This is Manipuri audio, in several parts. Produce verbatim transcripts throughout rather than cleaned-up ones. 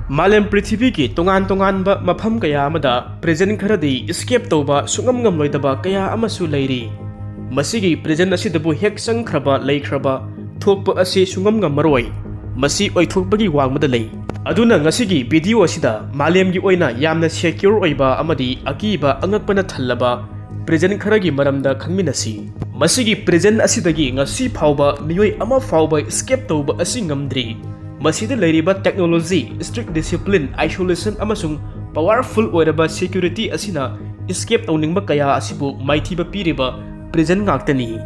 ꯃꯥꯂꯦꯝ ꯄ꯭ꯔꯤꯊꯤꯕꯤꯒꯤ ꯇꯣꯉꯥꯟ ꯇꯣꯉꯥꯟꯕ ꯃꯐꯝ ꯀꯌꯥ ꯑꯃꯗ prison ꯈꯔꯗꯤ escape ꯇꯧꯕ ꯁꯨꯡꯉꯝ ꯉꯝꯂꯣꯏꯗꯕ ꯀꯌꯥ ꯑꯃꯁꯨ ꯂꯩꯔꯤ꯫ ꯃꯁꯤꯒꯤ prison ꯑꯁꯤꯗꯕꯨ ꯍꯦꯛ ꯆꯪꯈ꯭ꯔꯕ ꯂꯩꯈ꯭ꯔꯕ ꯊꯣꯛꯄ ꯑꯁꯤ ꯁꯨꯡꯉꯝ ꯉꯝꯃꯔꯣꯏ꯫ ꯃꯁꯤ ꯑꯣꯏꯊꯣꯛꯄꯒꯤ ꯋꯥꯡꯃꯗ ꯂꯩ꯫ ꯑꯗꯨꯅ ꯉꯁꯤꯒꯤ video ꯑꯁꯤꯗ ꯃꯥꯂꯦꯝꯒꯤ ꯑꯣꯏꯅ ꯌꯥꯝꯅ secure ꯑꯣꯏꯕ ꯑꯃꯗꯤ ꯑꯀꯤꯕ ꯑꯉꯛꯄꯅ ꯊꯜꯂꯕ prison ꯈꯔꯒꯤ ꯃꯔꯝꯗ ꯈꯪꯃꯤꯟꯅꯁꯤ꯫ ꯃꯁꯤꯒꯤ prison ꯑꯁꯤꯗꯒꯤ ꯉꯁꯤ ꯐꯥꯎꯕ ꯃꯤꯑꯣꯏ ꯑꯃ ꯐꯥꯎꯕ escape ꯇꯧꯕ ꯑꯁꯤ ꯉꯝꯗ꯭ꯔꯤ꯫ ꯃꯁꯤꯗ ꯂꯩꯔꯤꯕ technology, strict discipline, isolation ꯑꯃꯁꯨꯡ powerful ꯑꯣꯏꯔꯕ security ꯑꯁꯤꯅ escape ꯇꯧꯅꯤꯡꯕ ꯀꯌꯥ ꯑꯁꯤꯕꯨ ꯃꯥꯏꯊꯤꯕ ꯄꯤꯔꯤꯕ prison ꯉꯥꯛꯇꯅꯤ꯫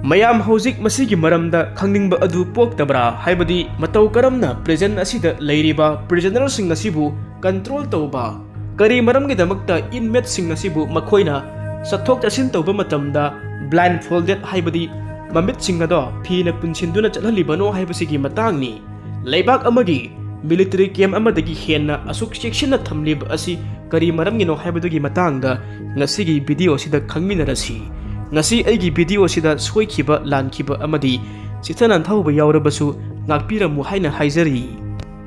ꯃꯌꯥꯝ ꯍꯧꯖꯤꯛ ꯃꯁꯤꯒꯤ ꯃꯔꯝꯗ ꯈꯪꯅꯤꯡꯕ ꯑꯗꯨ ꯄꯣꯛꯇꯕ꯭ꯔꯥ? ꯍꯥꯏꯕꯗꯤ ꯃꯇꯧ ꯀꯔꯝꯅ prison ꯑꯁꯤꯗ ꯂꯩꯔꯤꯕ prisonerꯁꯤꯡ ꯑꯁꯤꯕꯨ control ꯇꯧꯕ? ꯀꯔꯤ ꯃꯔꯝꯒꯤꯗꯃꯛꯇ inmateꯁꯤꯡ ꯑꯁꯤꯕꯨ ꯃꯈꯣꯏꯅ ꯆꯠꯊꯣꯛ ꯆꯠꯁꯤꯟ ꯇꯧꯕ ꯃꯇꯝꯗ blindfolded, ꯍꯥꯏꯕꯗꯤ ꯃꯃꯤꯠꯁꯤꯡ ꯑꯗꯣ ꯐꯤꯅ ꯄꯨꯟꯁꯤꯟꯗꯨꯅ ꯆꯠꯍꯜꯂꯤꯕꯅꯣ ꯍꯥꯏꯕꯁꯤꯒꯤ ꯃꯇꯥꯡꯅꯤ꯫ ꯂꯩꯕꯥꯛ ꯑꯃꯒꯤ military camp ꯑꯃꯗꯒꯤ ꯍꯦꯟꯅ ꯑꯁꯨꯛ ꯆꯦꯛꯁꯤꯟꯅ ꯊꯝꯂꯤꯕ ꯑꯁꯤ ꯀꯔꯤ ꯃꯔꯝꯒꯤꯅꯣ ꯍꯥꯏꯕꯗꯨꯒꯤ ꯃꯇꯥꯡꯗ ꯉꯁꯤꯒꯤ video ꯑꯁꯤꯗ ꯈꯪꯃꯤꯟꯅꯔꯁꯤ꯫ ꯉꯁꯤ ꯑꯩꯒꯤ video ꯑꯁꯤꯗ ꯁꯣꯏꯈꯤꯕ, ꯂꯥꯟꯈꯤꯕ ꯑꯃꯗꯤ ꯆꯤꯠꯊ ꯅꯥꯟꯊꯍꯧꯕ ꯌꯥꯎꯔꯕꯁꯨ ꯉꯥꯛꯄꯤꯔꯝꯃꯨ ꯍꯥꯏꯅ ꯍꯥꯏꯖꯔꯤ꯫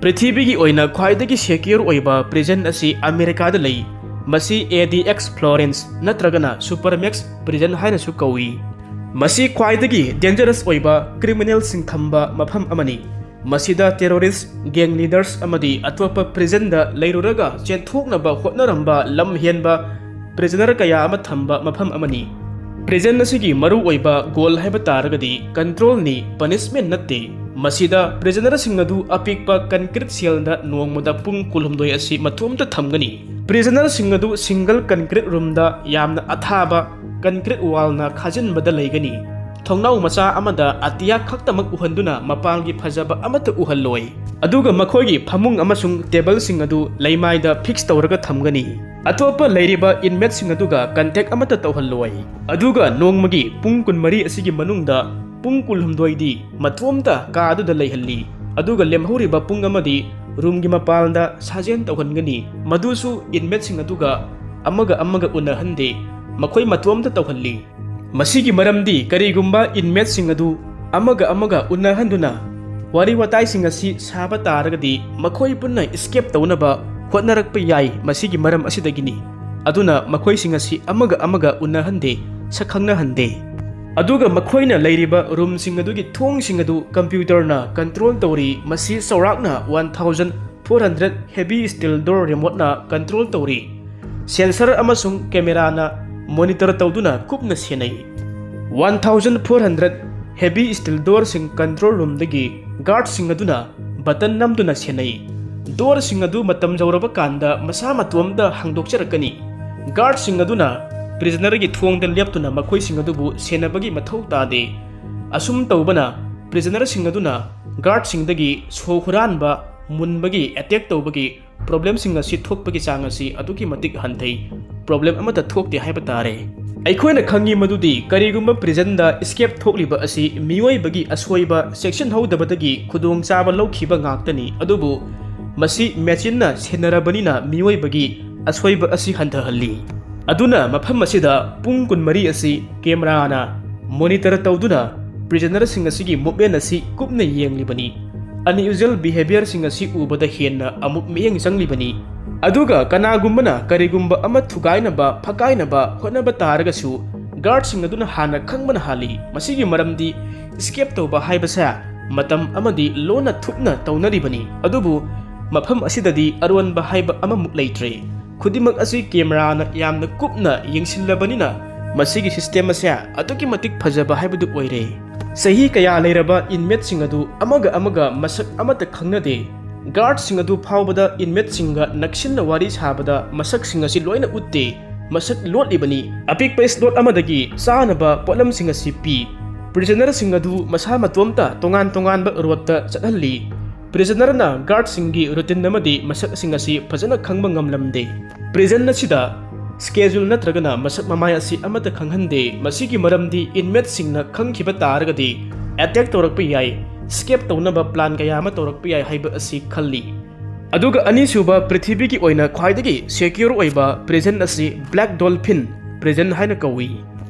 ꯄ꯭ꯔꯤꯊꯤꯕꯤꯒꯤ ꯑꯣꯏꯅ ꯈ꯭ꯋꯥꯏꯗꯒꯤ secure ꯑꯣꯏꯕ prison ꯑꯁꯤ ꯑꯃꯦꯔꯤꯀꯥꯗ ꯂꯩ꯫ ꯃꯁꯤ A D X Florence ꯅꯠꯇ꯭ꯔꯒꯅ Supermax prison ꯍꯥꯏꯅꯁꯨ ꯀꯧꯏ꯫ ꯃꯁꯤ ꯈ꯭ꯋꯥꯏꯗꯒꯤ dangerous ꯑꯣꯏꯕ criminalꯁꯤꯡ ꯊꯝꯕ ꯃꯐꯝ ꯑꯃꯅꯤ꯫ ꯃꯁꯤꯗ terrorist, gang leaders ꯑꯃꯗꯤ ꯑꯇꯣꯞꯄ prisonꯗ ꯂꯩꯔꯨꯔꯒ ꯆꯦꯟꯊꯣꯛꯅꯕ ꯍꯣꯠꯅꯔꯝꯕ ꯂꯝ ꯍꯦꯟꯕ prisoner ꯀꯌꯥ ꯑꯃ ꯊꯝꯕ ꯃꯐꯝ ꯑꯃꯅꯤ꯫ Prison ꯑꯁꯤꯒꯤ ꯃꯔꯨꯑꯣꯏꯕ goal ꯍꯥꯏꯕ ꯇꯥꯔꯒꯗꯤ controlꯅꯤ, punishment ꯅꯠꯇꯦ꯫ ꯃꯁꯤꯗ prisonerꯁꯤꯡ ꯑꯗꯨ ꯑꯄꯤꯛꯄ concrete cellꯗ ꯅꯣꯡꯃꯗ ꯄꯨꯡ ꯀꯨꯟꯍꯨꯝꯗꯣꯏ ꯑꯁꯤ ꯃꯇꯣꯝꯇ ꯊꯝꯒꯅꯤ꯫ Prisonerꯁꯤꯡ ꯑꯗꯨ single concrete roomꯗ ꯌꯥꯝꯅ ꯑꯊꯥꯕ concrete wallꯅ ꯈꯥꯖꯤꯟꯕꯗ ꯂꯩꯒꯅꯤ꯫ ꯊꯣꯡꯅꯥꯎ ꯃꯆꯥ ꯑꯃꯗ ꯑꯇꯤꯌꯥ ꯈꯛꯇꯃꯛ ꯎꯍꯟꯗꯨꯅ ꯃꯄꯥꯟꯒꯤ ꯐꯖꯕ ꯑꯃꯠꯇ ꯎꯍꯜꯂꯣꯏ꯫ ꯑꯗꯨꯒ ꯃꯈꯣꯏꯒꯤ ꯐꯃꯨꯡ ꯑꯃꯁꯨꯡ tableꯁꯤꯡ ꯑꯗꯨ ꯂꯩꯃꯥꯏꯗ fix ꯇꯧꯔꯒ ꯊꯝꯒꯅꯤ꯫ ꯑꯇꯣꯞꯄ ꯂꯩꯔꯤꯕ inmateꯁꯤꯡ ꯑꯗꯨꯒ contact ꯑꯃꯠꯇ ꯇꯧꯍꯜꯂꯣꯏ꯫ ꯑꯗꯨꯒ ꯅꯣꯡꯃꯒꯤ ꯄꯨꯡ ꯀꯨꯟꯃꯔꯤ ꯑꯁꯤꯒꯤ ꯃꯅꯨꯡꯗ ꯄꯨꯡ ꯀꯨꯟꯍꯨꯝꯗꯣꯏꯗꯤ ꯃꯇꯣꯝꯇ ꯀꯥ ꯑꯗꯨꯗ ꯂꯩꯍꯜꯂꯤ꯫ ꯑꯗꯨꯒ ꯂꯦꯝꯍꯧꯔꯤꯕ ꯄꯨꯡ ꯑꯃꯗꯤ roomꯒꯤ ꯃꯄꯥꯟꯗ ꯁꯥꯖꯦꯜ ꯇꯧꯍꯟꯒꯅꯤ꯫ ꯃꯗꯨꯁꯨ inmateꯁꯤꯡ ꯑꯗꯨꯒ ꯑꯃꯒ ꯑꯃꯒ ꯎꯅꯍꯟꯗꯦ꯫ ꯃꯈꯣꯏ ꯃꯇꯣꯝꯇ ꯇꯧꯍꯜꯂꯤ꯫ ꯃꯁꯤꯒꯤ ꯃꯔꯝꯗꯤ ꯀꯔꯤꯒꯨꯝꯕ inmateꯁꯤꯡ ꯑꯗꯨ ꯑꯃꯒ ꯑꯃꯒ ꯎꯅꯍꯟꯗꯨꯅ ꯋꯥꯔꯤ ꯋꯥꯇꯥꯏꯁꯤꯡ ꯑꯁꯤ ꯁꯥꯕ ꯇꯥꯔꯒꯗꯤ ꯃꯈꯣꯏ ꯄꯨꯟꯅ ꯏꯁꯀꯦꯞ ꯇꯧꯅꯕ ꯍꯣꯠꯅꯔꯛꯄ ꯌꯥꯏ꯫ ꯃꯁꯤꯒꯤ ꯃꯔꯝ ꯑꯁꯤꯗꯒꯤꯅꯤ꯫ ꯑꯗꯨꯅ ꯃꯈꯣꯏꯁꯤꯡ ꯑꯁꯤ ꯑꯃꯒ ꯑꯃꯒ ꯎꯅꯍꯟꯗꯦ, ꯁꯛꯈꯪꯅꯍꯟꯗꯦ꯫ ꯑꯗꯨꯒ ꯃꯈꯣꯏꯅ ꯂꯩꯔꯤꯕ ꯔꯨꯝꯁꯤꯡ ꯑꯗꯨꯒꯤ ꯊꯣꯡꯁꯤꯡ ꯑꯗꯨ ꯀꯝꯄ꯭ꯌꯨꯇꯔꯅ ꯀꯟꯇ꯭ꯔꯣꯜ ꯇꯧꯔꯤ꯫ ꯃꯁꯤ ꯆꯥꯎꯔꯥꯛꯅ one thousand four hundred heavy steel door ꯔꯤꯃꯣꯠꯅ ꯀꯟꯇ꯭ꯔꯣꯜ ꯇꯧꯔꯤ꯫ ꯁꯦꯟꯁꯔ ꯑꯃꯁꯨꯡ ꯀꯦꯃꯦꯔꯥꯅ ꯃꯣꯅꯤꯇꯔ ꯇꯧꯗꯨꯅ ꯀꯨꯞꯅ ꯁꯦꯟꯅꯩ꯫ One thousand four hundred heavy steel ꯗꯣꯔꯁꯤꯡ ꯀꯟꯇ꯭ꯔꯣꯜ ꯔꯨꯝꯗꯒꯤ ꯒꯥꯔꯗꯁꯤꯡ ꯑꯗꯨꯅ ꯕꯇꯟ ꯅꯝꯗꯨꯅ ꯁꯦꯟꯅꯩ꯫ ꯗꯣꯔꯁꯤꯡ ꯑꯗꯨ ꯃꯇꯝ ꯌꯧꯔꯕ ꯀꯥꯟꯗ ꯃꯁꯥ ꯃꯇꯣꯝꯇ ꯍꯥꯡꯗꯣꯛꯆꯔꯛꯀꯅꯤ꯫ ꯒꯥꯔꯗꯁꯤꯡ ꯑꯗꯨꯅ ꯄ꯭ꯔꯤꯖꯅꯔꯒꯤ ꯊꯣꯡꯗ ꯂꯦꯞꯇꯨꯅ ꯃꯈꯣꯏꯁꯤꯡ ꯑꯗꯨꯕꯨ ꯁꯦꯟꯅꯕꯒꯤ ꯃꯊꯧ ꯇꯥꯗꯦ꯫ ꯑꯁꯨꯝ ꯇꯧꯕꯅ ꯄ꯭ꯔꯤꯖꯅꯔꯁꯤꯡ ꯑꯗꯨꯅ ꯒꯥꯔꯗꯁꯤꯡꯗꯒꯤ ꯁꯣ ꯍꯨꯔꯥꯟꯕ, ꯃꯨꯟꯕꯒꯤ, ꯑꯦꯇꯦꯛ ꯇꯧꯕꯒꯤ ꯄ꯭ꯔꯣꯕ꯭ꯂꯦꯝꯁꯤꯡ ꯑꯁꯤ ꯊꯣꯛꯄꯒꯤ ꯆꯥꯡ ꯑꯁꯤ ꯑꯗꯨꯛꯀꯤ ꯃꯇꯤꯛ ꯍꯟꯊꯩ꯫ ꯄ꯭ꯔꯣꯕ꯭ꯂꯦꯝ ꯑꯃꯠꯇ ꯊꯣꯛꯇꯦ ꯍꯥꯏꯕ ꯇꯥꯔꯦ꯫ ꯑꯩꯈꯣꯏꯅ ꯈꯪꯉꯤ ꯃꯗꯨꯗꯤ ꯀꯔꯤꯒꯨꯝꯕ ꯄ꯭ꯔꯤꯖꯟꯗ ꯏꯁꯀꯦꯞ ꯊꯣꯛꯂꯤꯕ ꯑꯁꯤ ꯃꯤꯑꯣꯏꯕꯒꯤ ꯑꯁꯣꯏꯕ, ꯆꯦꯛꯁꯤꯟꯍꯧꯗꯕꯗꯒꯤ ꯈꯨꯗꯣꯡꯆꯥꯕ ꯂꯧꯈꯤꯕ ꯉꯥꯛꯇꯅꯤ꯫ ꯑꯗꯨꯕꯨ ꯃꯁꯤ ꯃꯦꯆꯤꯟꯅ ꯁꯦꯟꯅꯔꯕꯅꯤꯅ ꯃꯤꯑꯣꯏꯕꯒꯤ ꯑꯁꯣꯏꯕ ꯑꯁꯤ ꯍꯟꯊꯍꯜꯂꯤ꯫ ꯑꯗꯨꯅ ꯃꯐꯝ ꯑꯁꯤꯗ ꯄꯨꯡ ꯀꯨꯟꯃꯔꯤ ꯑꯁꯤ ꯀꯦꯃꯦꯔꯥꯅ ꯃꯣꯅꯤꯇꯔ ꯇꯧꯗꯨꯅ ꯄ꯭ꯔꯤꯖꯅꯔꯁꯤꯡ ꯑꯁꯤꯒꯤ ꯃꯨꯞꯃꯦꯟ ꯑꯁꯤ ꯀꯨꯞꯅ ꯌꯦꯡꯂꯤꯕꯅꯤ꯫ ꯑꯟꯌꯨꯖꯨꯋꯦꯜ ꯕꯤꯍꯦꯕꯤꯌꯔꯁꯤꯡ ꯑꯁꯤ ꯎꯕꯗ ꯍꯦꯟꯅ ꯑꯃꯨꯛ ꯃꯤꯠꯌꯦꯡ ꯆꯪꯂꯤꯕꯅꯤ꯫ ꯑꯗꯨꯒ ꯀꯅꯥꯒꯨꯝꯕꯅ ꯀꯔꯤꯒꯨꯝꯕ ꯑꯃ ꯊꯨꯒꯥꯏꯅꯕ, ꯐꯀꯥꯏꯅꯕ ꯍꯣꯠꯅꯕ ꯇꯥꯔꯒꯁꯨ ꯒꯥꯔꯗꯁꯤꯡ ꯑꯗꯨꯅ ꯍꯥꯟꯅ ꯈꯪꯕꯅ ꯍꯥꯜꯂꯤ꯫ ꯃꯁꯤꯒꯤ ꯃꯔꯝꯗꯤ ꯏꯁꯀꯦꯞ ꯇꯧꯕ ꯍꯥꯏꯕꯁꯦ ꯃꯇꯝ ꯑꯃꯗꯤ ꯂꯣꯟꯅ ꯊꯨꯞꯅ ꯇꯧꯅꯔꯤꯕꯅꯤ꯫ ꯑꯗꯨꯕꯨ ꯃꯐꯝ ꯑꯁꯤꯗꯗꯤ ꯑꯔꯣꯟꯕ ꯍꯥꯏꯕ ꯑꯃꯃꯨꯛ ꯂꯩꯇ꯭ꯔꯦ꯫ ꯈꯨꯗꯤꯡꯃꯛ ꯑꯁꯤ ꯀꯦꯃꯦꯔꯥꯅ ꯌꯥꯝꯅ ꯀꯨꯞꯅ ꯌꯦꯡꯁꯤꯜꯂꯕꯅꯤꯅ ꯃꯁꯤꯒꯤ ꯁꯤꯁꯇꯦꯝ ꯑꯁꯦ ꯑꯗꯨꯛꯀꯤ ꯃꯇꯤꯛ ꯐꯖꯕ ꯍꯥꯏꯕꯗꯨ ꯑꯣꯏꯔꯦ꯫ ꯆꯍꯤ ꯀꯌꯥ ꯂꯩꯔꯕ ꯏꯟꯃꯦꯠꯁꯤꯡ ꯑꯗꯨ ꯑꯃꯒ ꯑꯃꯒ ꯃꯁꯛ ꯑꯃꯠꯇ ꯈꯪꯅꯗꯦ꯫ ꯒꯥꯔꯗꯁꯤꯡ ꯑꯗꯨ ꯐꯥꯎꯕꯗ ꯏꯟꯃꯦꯠꯁꯤꯡꯒ ꯅꯛꯁꯤꯟꯅ ꯋꯥꯔꯤ ꯁꯥꯕꯗ ꯃꯁꯛꯁꯤꯡ ꯑꯁꯤ ꯂꯣꯏꯅ ꯎꯠꯇꯦ꯫ ꯃꯁꯛ ꯂꯣꯠꯂꯤꯕꯅꯤ꯫ ꯑꯄꯤꯛꯄ ꯁ꯭ꯂꯣꯠ ꯑꯃꯗꯒꯤ ꯆꯥꯅꯕ ꯄꯣꯠꯂꯝꯁꯤꯡ ꯑꯁꯤ ꯄꯤ꯫ ꯄ꯭ꯔꯤꯖꯅꯔꯁꯤꯡ ꯑꯗꯨ ꯃꯁꯥ ꯃꯇꯣꯝꯇ ꯇꯣꯉꯥꯟ ꯇꯣꯉꯥꯟꯕ ꯔꯣꯗꯇ ꯆꯠꯍꯜꯂꯤ꯫ ꯄ꯭ꯔꯤꯖꯅꯔꯅ ꯒꯥꯔꯗꯁꯤꯡꯒꯤ ꯔꯨꯇꯤꯟ ꯑꯃꯗꯤ ꯃꯁꯛꯁꯤꯡ ꯑꯁꯤ ꯐꯖꯅ ꯈꯪꯕ ꯉꯝꯂꯝꯗꯦ꯫ ꯄ꯭ꯔꯤꯖꯟ ꯑꯁꯤꯗ ꯁ꯭ꯀꯦꯖꯨꯜ ꯅꯠꯇ꯭ꯔꯒꯅ ꯃꯁꯛ ꯃꯃꯥꯏ ꯑꯁꯤ ꯑꯃꯠꯇ ꯈꯪꯍꯟꯗꯦ꯫ ꯃꯁꯤꯒꯤ ꯃꯔꯝꯗꯤ ꯏꯟꯃꯦꯠꯁꯤꯡꯅ ꯈꯪꯈꯤꯕ ꯇꯥꯔꯒꯗꯤ ꯑꯦꯇꯦꯛ ꯇꯧꯔꯛꯄ ꯌꯥꯏ, ꯏꯁꯀꯦꯞ ꯇꯧꯅꯕ ꯄ꯭ꯂꯥꯟ ꯀꯌꯥ ꯑꯃ ꯇꯧꯔꯛꯄ ꯌꯥꯏ ꯍꯥꯏꯕ ꯑꯁꯤ ꯈꯜꯂꯤ꯫ ꯑꯗꯨꯒ ꯑꯅꯤꯁꯨꯕ ꯄ꯭ꯔꯤꯊꯤꯕꯤꯒꯤ ꯑꯣꯏꯅ ꯈ꯭ꯋꯥꯏꯗꯒꯤ ꯁꯦꯀ꯭ꯌꯣꯔ ꯑꯣꯏꯕ ꯄ꯭ꯔꯤꯖꯟ ꯑꯁꯤ ꯕ꯭ꯂꯦꯛ ꯗꯣꯜꯐꯤꯟ ꯄ꯭ꯔꯤꯖꯟ ꯍꯥꯏꯅ ꯀꯧꯏ꯫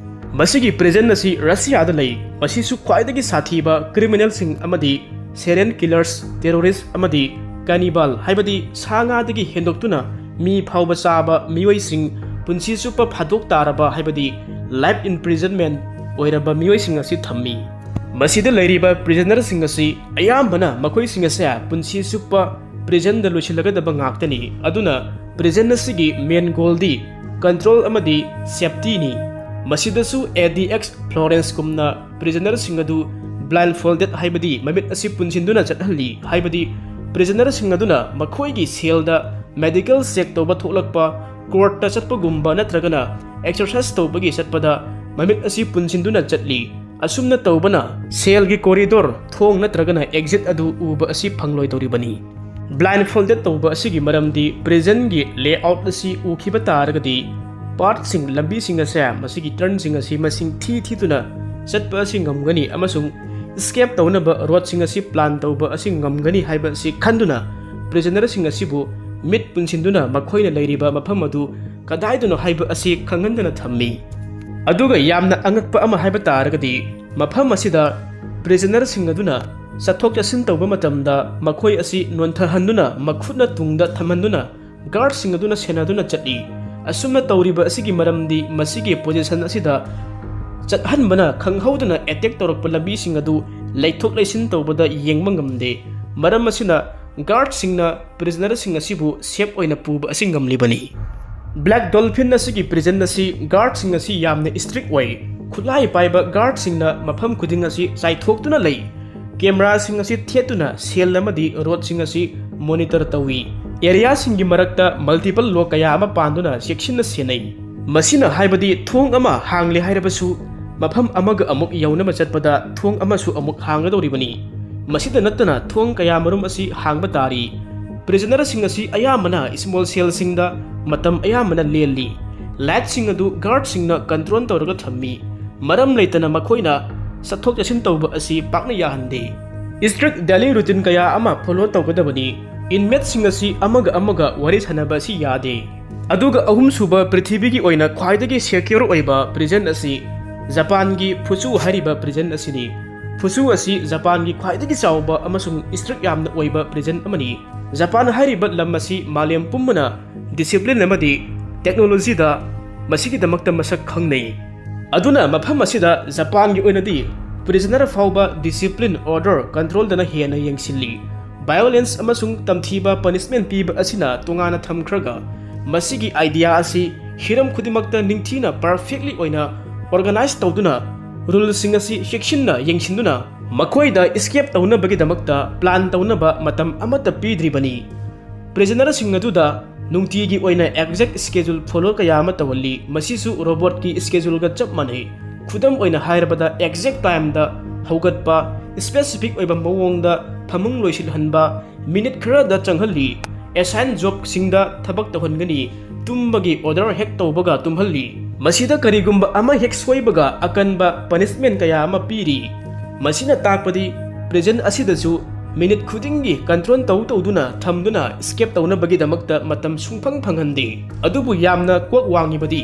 ꯃꯁꯤꯒꯤ ꯄ꯭ꯔꯤꯖꯟ ꯑꯁꯤ ꯔꯁꯤꯌꯥꯗ ꯂꯩ꯫ ꯃꯁꯤꯁꯨ ꯈ꯭ꯋꯥꯏꯗꯒꯤ ꯁꯥꯊꯤꯕ ꯀ꯭ꯔꯤꯃꯤꯅꯦꯜꯁꯤꯡ ꯑꯃꯗꯤ serial killers, terrorist ꯑꯃꯗꯤ cannibal ꯍꯥꯏꯕꯗꯤ ꯁꯥ ꯉꯥꯗꯒꯤ ꯍꯦꯟꯗꯣꯛꯇꯨꯅ ꯃꯤ ꯐꯥꯎꯕ ꯆꯥꯕ ꯃꯤꯑꯣꯏꯁꯤꯡ ꯄꯨꯟꯁꯤ ꯆꯨꯞꯄ ꯐꯥꯗꯣꯛ ꯇꯥꯔꯕ ꯍꯥꯏꯕꯗꯤ life imprisonment ꯑꯣꯏꯔꯕ ꯃꯤꯑꯣꯏꯁꯤꯡ ꯑꯁꯤ ꯊꯝꯃꯤ꯫ ꯃꯁꯤꯗ ꯂꯩꯔꯤꯕ prisonerꯁꯤꯡ ꯑꯁꯤ ꯑꯌꯥꯝꯕꯅ ꯃꯈꯣꯏꯁꯤꯡ ꯑꯁꯦ ꯄꯨꯟꯁꯤ ꯆꯨꯞꯄ prisonꯗ ꯂꯣꯏꯁꯤꯜꯂꯒꯗꯕ ꯉꯥꯛꯇꯅꯤ꯫ ꯑꯗꯨꯅ prison ꯑꯁꯤꯒꯤ main goalꯗꯤ control ꯑꯃꯗꯤ safetyꯅꯤ꯫ ꯃꯁꯤꯗꯁꯨ ADX Florenceꯒꯨꯝꯅ prisonerꯁꯤꯡ ꯑꯗꯨ blindfolded ꯍꯥꯏꯕꯗꯤ ꯃꯃꯤꯠ ꯑꯁꯤ ꯄꯨꯟꯁꯤꯟꯗꯨꯅ ꯆꯠꯍꯜꯂꯤ꯫ ꯍꯥꯏꯕꯗꯤ prisonerꯁꯤꯡ ꯑꯗꯨꯅ ꯃꯈꯣꯏꯒꯤ cellꯗ medical check ꯇꯧꯕ ꯊꯣꯛꯂꯛꯄ, courtꯇ ꯆꯠꯄꯒꯨꯝꯕ ꯅꯠꯇ꯭ꯔꯒꯅ exercise ꯇꯧꯕꯒꯤ ꯆꯠꯄꯗ ꯃꯃꯤꯠ ꯑꯁꯤ ꯄꯨꯟꯁꯤꯟꯗꯨꯅ ꯆꯠꯂꯤ꯫ ꯑꯁꯨꯝꯅ ꯇꯧꯕꯅ cellꯒꯤ corridor, ꯊꯣꯡ ꯅꯠꯇ꯭ꯔꯒꯅ exit ꯑꯗꯨ ꯎꯕ ꯑꯁꯤ ꯐꯪꯂꯣꯏꯗꯧꯔꯤꯕꯅꯤ꯫ Blindfolded ꯇꯧꯕ ꯑꯁꯤꯒꯤ ꯃꯔꯝꯗꯤ prisonꯒꯤ layout ꯑꯁꯤ ꯎꯈꯤꯕ ꯇꯥꯔꯒꯗꯤ partsꯁꯤꯡ, ꯂꯝꯕꯤꯁꯤꯡ ꯑꯁꯦ, ꯃꯁꯤꯒꯤ turnꯁꯤꯡ ꯑꯁꯤ ꯃꯁꯤꯡ ꯊꯤ ꯊꯤꯗꯨꯅ ꯆꯠꯄ ꯑꯁꯤ ꯉꯝꯒꯅꯤ ꯑꯃꯁꯨꯡ escape ꯇꯧꯅꯕ roadꯁꯤꯡ ꯑꯁꯤ plan ꯇꯧꯕ ꯑꯁꯤ ꯉꯝꯒꯅꯤ ꯍꯥꯏꯕ ꯑꯁꯤ ꯈꯟꯗꯨꯅ prisonerꯁꯤꯡ ꯑꯁꯤꯕꯨ ꯃꯤꯠ ꯄꯨꯟꯁꯤꯟꯗꯨꯅ ꯃꯈꯣꯏꯅ ꯂꯩꯔꯤꯕ ꯃꯐꯝ ꯑꯗꯨ ꯀꯗꯥꯏꯗꯅꯣ ꯍꯥꯏꯕ ꯑꯁꯤ ꯈꯪꯍꯟꯗꯅ ꯊꯝꯃꯤ꯫ ꯑꯗꯨꯒ ꯌꯥꯝꯅ ꯑꯉꯛꯄ ꯑꯃ ꯍꯥꯏꯕ ꯇꯥꯔꯒꯗꯤ ꯃꯐꯝ ꯑꯁꯤꯗ prisonerꯁꯤꯡ ꯑꯗꯨꯅ ꯆꯠꯊꯣꯛ ꯆꯠꯁꯤꯟ ꯇꯧꯕ ꯃꯇꯝꯗ ꯃꯈꯣꯏ ꯑꯁꯤ ꯅꯣꯟꯊꯍꯟꯗꯨꯅ ꯃꯈꯨꯠꯅ ꯇꯨꯡꯗ ꯊꯝꯍꯟꯗꯨꯅ guardꯁꯤꯡ ꯑꯗꯨꯅ ꯁꯦꯟꯅꯗꯨꯅ ꯆꯠꯂꯤ꯫ ꯑꯁꯨꯝꯅ ꯇꯧꯔꯤꯕ ꯑꯁꯤꯒꯤ ꯃꯔꯝꯗꯤ ꯃꯁꯤꯒꯤ position ꯑꯁꯤꯗ ꯆꯠꯍꯟꯕꯅ ꯈꯪꯍꯧꯗꯅ attack ꯇꯧꯔꯛꯄ ꯂꯝꯕꯤꯁꯤꯡ ꯑꯗꯨ ꯂꯩꯊꯣꯛ ꯂꯩꯁꯤꯟ ꯇꯧꯕꯗ ꯌꯦꯡꯕ ꯉꯝꯗꯦ꯫ ꯃꯔꯝ ꯑꯁꯤꯅ guardꯁꯤꯡꯅ prisonerꯁꯤꯡ ꯑꯁꯤꯕꯨ safe ꯑꯣꯏꯅ ꯄꯨꯕ ꯑꯁꯤ ꯉꯝꯂꯤꯕꯅꯤ꯫ Black Dolphin ꯑꯁꯤꯒꯤ prison ꯑꯁꯤ guardꯁꯤꯡ ꯑꯁꯤ ꯌꯥꯝꯅ strict ꯑꯣꯏ꯫ ꯈꯨꯠꯂꯥꯏ ꯄꯥꯏꯕ guardꯁꯤꯡꯅ ꯃꯐꯝ ꯈꯨꯗꯤꯡ ꯑꯁꯤ ꯆꯥꯏꯊꯣꯛꯇꯨꯅ ꯂꯩ꯫ Cameraꯁꯤꯡ ꯑꯁꯤ ꯊꯦꯠꯇꯨꯅ cell ꯑꯃꯗꯤ roadꯁꯤꯡ ꯑꯁꯤ monitor ꯇꯧꯏ꯫ Areaꯁꯤꯡꯒꯤ ꯃꯔꯛꯇ multiple lock ꯀꯌꯥ ꯑꯃ ꯄꯥꯟꯗꯨꯅ ꯆꯦꯛꯁꯤꯟꯅ ꯁꯦꯟꯅꯩ꯫ ꯃꯁꯤꯅ ꯍꯥꯏꯕꯗꯤ ꯊꯣꯡ ꯑꯃ ꯍꯥꯡꯂꯦ ꯍꯥꯏꯔꯕꯁꯨ ꯃꯐꯝ ꯑꯃꯒ ꯑꯃꯨꯛ ꯌꯧꯅꯕ ꯆꯠꯄꯗ ꯊꯣꯡ ꯑꯃꯁꯨ ꯑꯃꯨꯛ ꯍꯥꯡꯒꯗꯧꯔꯤꯕꯅꯤ꯫ ꯃꯁꯤꯗ ꯅꯠꯇꯅ ꯊꯣꯡ ꯀꯌꯥ ꯃꯔꯨꯝ ꯑꯁꯤ ꯍꯥꯡꯕ ꯇꯥꯔꯤ꯫ Prisonerꯁꯤꯡ ꯑꯁꯤ ꯑꯌꯥꯝꯕꯅ small cellꯁꯤꯡꯗ ꯃꯇꯝ ꯑꯌꯥꯝꯕꯅ ꯂꯦꯜꯂꯤ꯫ Lightꯁꯤꯡ ꯑꯗꯨ guardꯁꯤꯡꯅ control ꯇꯧꯔꯒ ꯊꯝꯃꯤ꯫ ꯃꯔꯝ ꯂꯩꯇꯅ ꯃꯈꯣꯏꯅ ꯆꯠꯊꯣꯛ ꯆꯠꯁꯤꯟ ꯇꯧꯕ ꯑꯁꯤ ꯄꯥꯛꯅ ꯌꯥꯍꯟꯗꯦ꯫ Strict daily routine ꯀꯌꯥ ꯑꯃ follow ꯇꯧꯒꯗꯕꯅꯤ꯫ Inmateꯁꯤꯡ ꯑꯁꯤ ꯑꯃꯒ ꯑꯃꯒ ꯋꯥꯔꯤ ꯁꯥꯟꯅꯕ ꯑꯁꯤ ꯌꯥꯗꯦ꯫ ꯑꯗꯨꯒ ꯑꯍꯨꯝꯁꯨꯕ, ꯄ꯭ꯔꯤꯊꯤꯕꯤꯒꯤ ꯑꯣꯏꯅ ꯈ꯭ꯋꯥꯏꯗꯒꯤ secure ꯑꯣꯏꯕ prison ꯑꯁꯤ ꯖꯄꯥꯟꯒꯤ ꯐꯨꯆꯨ ꯍꯥꯏꯔꯤꯕ prison ꯑꯁꯤꯅꯤ꯫ ꯐꯨꯁꯨ ꯑꯁꯤ ꯖꯄꯥꯟꯒꯤ ꯈ꯭ꯋꯥꯏꯗꯒꯤ ꯆꯥꯎꯕ ꯑꯃꯁꯨꯡ ꯏꯁꯇ꯭ꯔꯤꯛ ꯌꯥꯝꯅ ꯑꯣꯏꯕ ꯄ꯭ꯔꯤꯖꯟ ꯑꯃꯅꯤ꯫ ꯖꯄꯥꯟ ꯍꯥꯏꯔꯤꯕ ꯂꯝ ꯑꯁꯤ ꯃꯥꯂꯦꯝ ꯄꯨꯝꯕꯅ ꯗꯤꯁꯤꯄ꯭ꯂꯤꯟ ꯑꯃꯗꯤ ꯇꯦꯛꯅꯣꯂꯣꯖꯤꯗ ꯃꯁꯤꯒꯤꯗꯃꯛꯇ ꯃꯁꯛ ꯈꯪꯅꯩ꯫ ꯑꯗꯨꯅ ꯃꯐꯝ ꯑꯁꯤꯗ ꯖꯄꯥꯟꯒꯤ ꯑꯣꯏꯅꯗꯤ ꯄ꯭ꯔꯤꯖꯅꯔ ꯐꯥꯎꯕ ꯗꯤꯁꯤꯄ꯭ꯂꯤꯟ, ꯑꯣꯔꯗꯔ, ꯀꯟꯇ꯭ꯔꯣꯜꯗꯅ ꯍꯦꯟꯅ ꯌꯦꯡꯁꯤꯜꯂꯤ꯫ ꯚꯥꯏꯑꯣꯂꯦꯟꯁ ꯑꯃꯁꯨꯡ ꯇꯝꯊꯤꯕ ꯄꯅꯤꯁꯃꯦꯟ ꯄꯤꯕ ꯑꯁꯤꯅ ꯇꯣꯉꯥꯟꯅ ꯊꯝꯈ꯭ꯔꯒ, ꯃꯁꯤꯒꯤ ꯑꯥꯏꯗꯤꯌꯥ ꯑꯁꯤ ꯍꯤꯔꯝ ꯈꯨꯗꯤꯡꯃꯛꯇ ꯅꯤꯡꯊꯤꯅ ꯄꯔꯐꯦꯛꯂꯤ ꯑꯣꯏꯅ ꯑꯣꯔꯒꯅꯥꯏꯖ ꯇꯧꯗꯨꯅ, ꯔꯨꯜꯁꯤꯡ ꯑꯁꯤ ꯆꯦꯛꯁꯤꯟꯅ ꯌꯦꯡꯁꯤꯟꯗꯨꯅ, ꯃꯈꯣꯏꯗ ꯏꯁꯀꯦꯞ ꯇꯧꯅꯕꯒꯤꯗꯃꯛꯇ ꯄ꯭ꯂꯥꯟ ꯇꯧꯅꯕ ꯃꯇꯝ ꯑꯃꯠꯇ ꯄꯤꯗ꯭ꯔꯤꯕꯅꯤ꯫ ꯄ꯭ꯔꯤꯖꯅꯔꯁꯤꯡ ꯑꯗꯨꯗ ꯅꯨꯡꯇꯤꯒꯤ ꯑꯣꯏꯅ ꯑꯦꯛꯖꯦꯛ ꯁ꯭ꯀꯦꯖꯨꯜ ꯐꯣꯂꯣ ꯀꯌꯥ ꯑꯃ ꯇꯧꯍꯜꯂꯤ, ꯃꯁꯤꯁꯨ ꯔꯣꯕꯣꯠꯀꯤ ꯁ꯭ꯀꯦꯖꯨꯜꯒ ꯆꯞ ꯃꯥꯟꯅꯩ꯫ ꯈꯨꯗꯝ ꯑꯣꯏꯅ ꯍꯥꯏꯔꯕꯗ, ꯑꯦꯛꯖꯦꯛ ꯇꯥꯏꯝꯗ ꯍꯧꯒꯠꯄ, ꯁ꯭ꯄꯦꯁꯤꯐꯤꯛ ꯑꯣꯏꯕ ꯃꯑꯣꯡꯗ ꯐꯃꯨꯡ ꯂꯣꯏꯁꯤꯜꯍꯟꯕ, ꯃꯤꯅꯤꯠ ꯈꯔꯗ ꯆꯪꯍꯜꯂꯤ꯫ ꯑꯦꯁꯥꯏꯟ ꯖꯣꯕꯁꯤꯡꯗ ꯊꯕꯛ ꯇꯧꯍꯟꯒꯅꯤ, ꯇꯨꯝꯕꯒꯤ ꯑꯣꯔꯗꯔ ꯍꯦꯛ ꯇꯧꯕꯒ ꯇꯨꯝꯍꯜꯂꯤ꯫ ꯃꯁꯤꯗ ꯀꯔꯤꯒꯨꯝꯕ ꯑꯃ ꯍꯦꯛ ꯁꯣꯏꯕꯒ ꯑꯀꯟꯕ ꯄꯅꯤꯁꯃꯦꯟ ꯀꯌꯥ ꯑꯃ ꯄꯤꯔꯤ꯫ ꯃꯁꯤꯅ ꯇꯥꯛꯄꯗꯤ ꯄ꯭ꯔꯤꯖꯟ ꯑꯁꯤꯗꯁꯨ ꯃꯤꯅꯤꯠ ꯈꯨꯗꯤꯡꯒꯤ ꯀꯟꯇ꯭ꯔꯣꯜ ꯇꯧ ꯇꯧꯗꯨꯅ ꯊꯝꯗꯨꯅ ꯏꯁꯀꯦꯞ ꯇꯧꯅꯕꯒꯤꯗꯃꯛꯇ ꯃꯇꯝ ꯁꯨꯡꯐꯪ ꯐꯪꯍꯟꯗꯦ꯫ ꯑꯗꯨꯕꯨ ꯌꯥꯝꯅ ꯀꯣꯛ ꯋꯥꯡꯉꯤꯕꯗꯤ,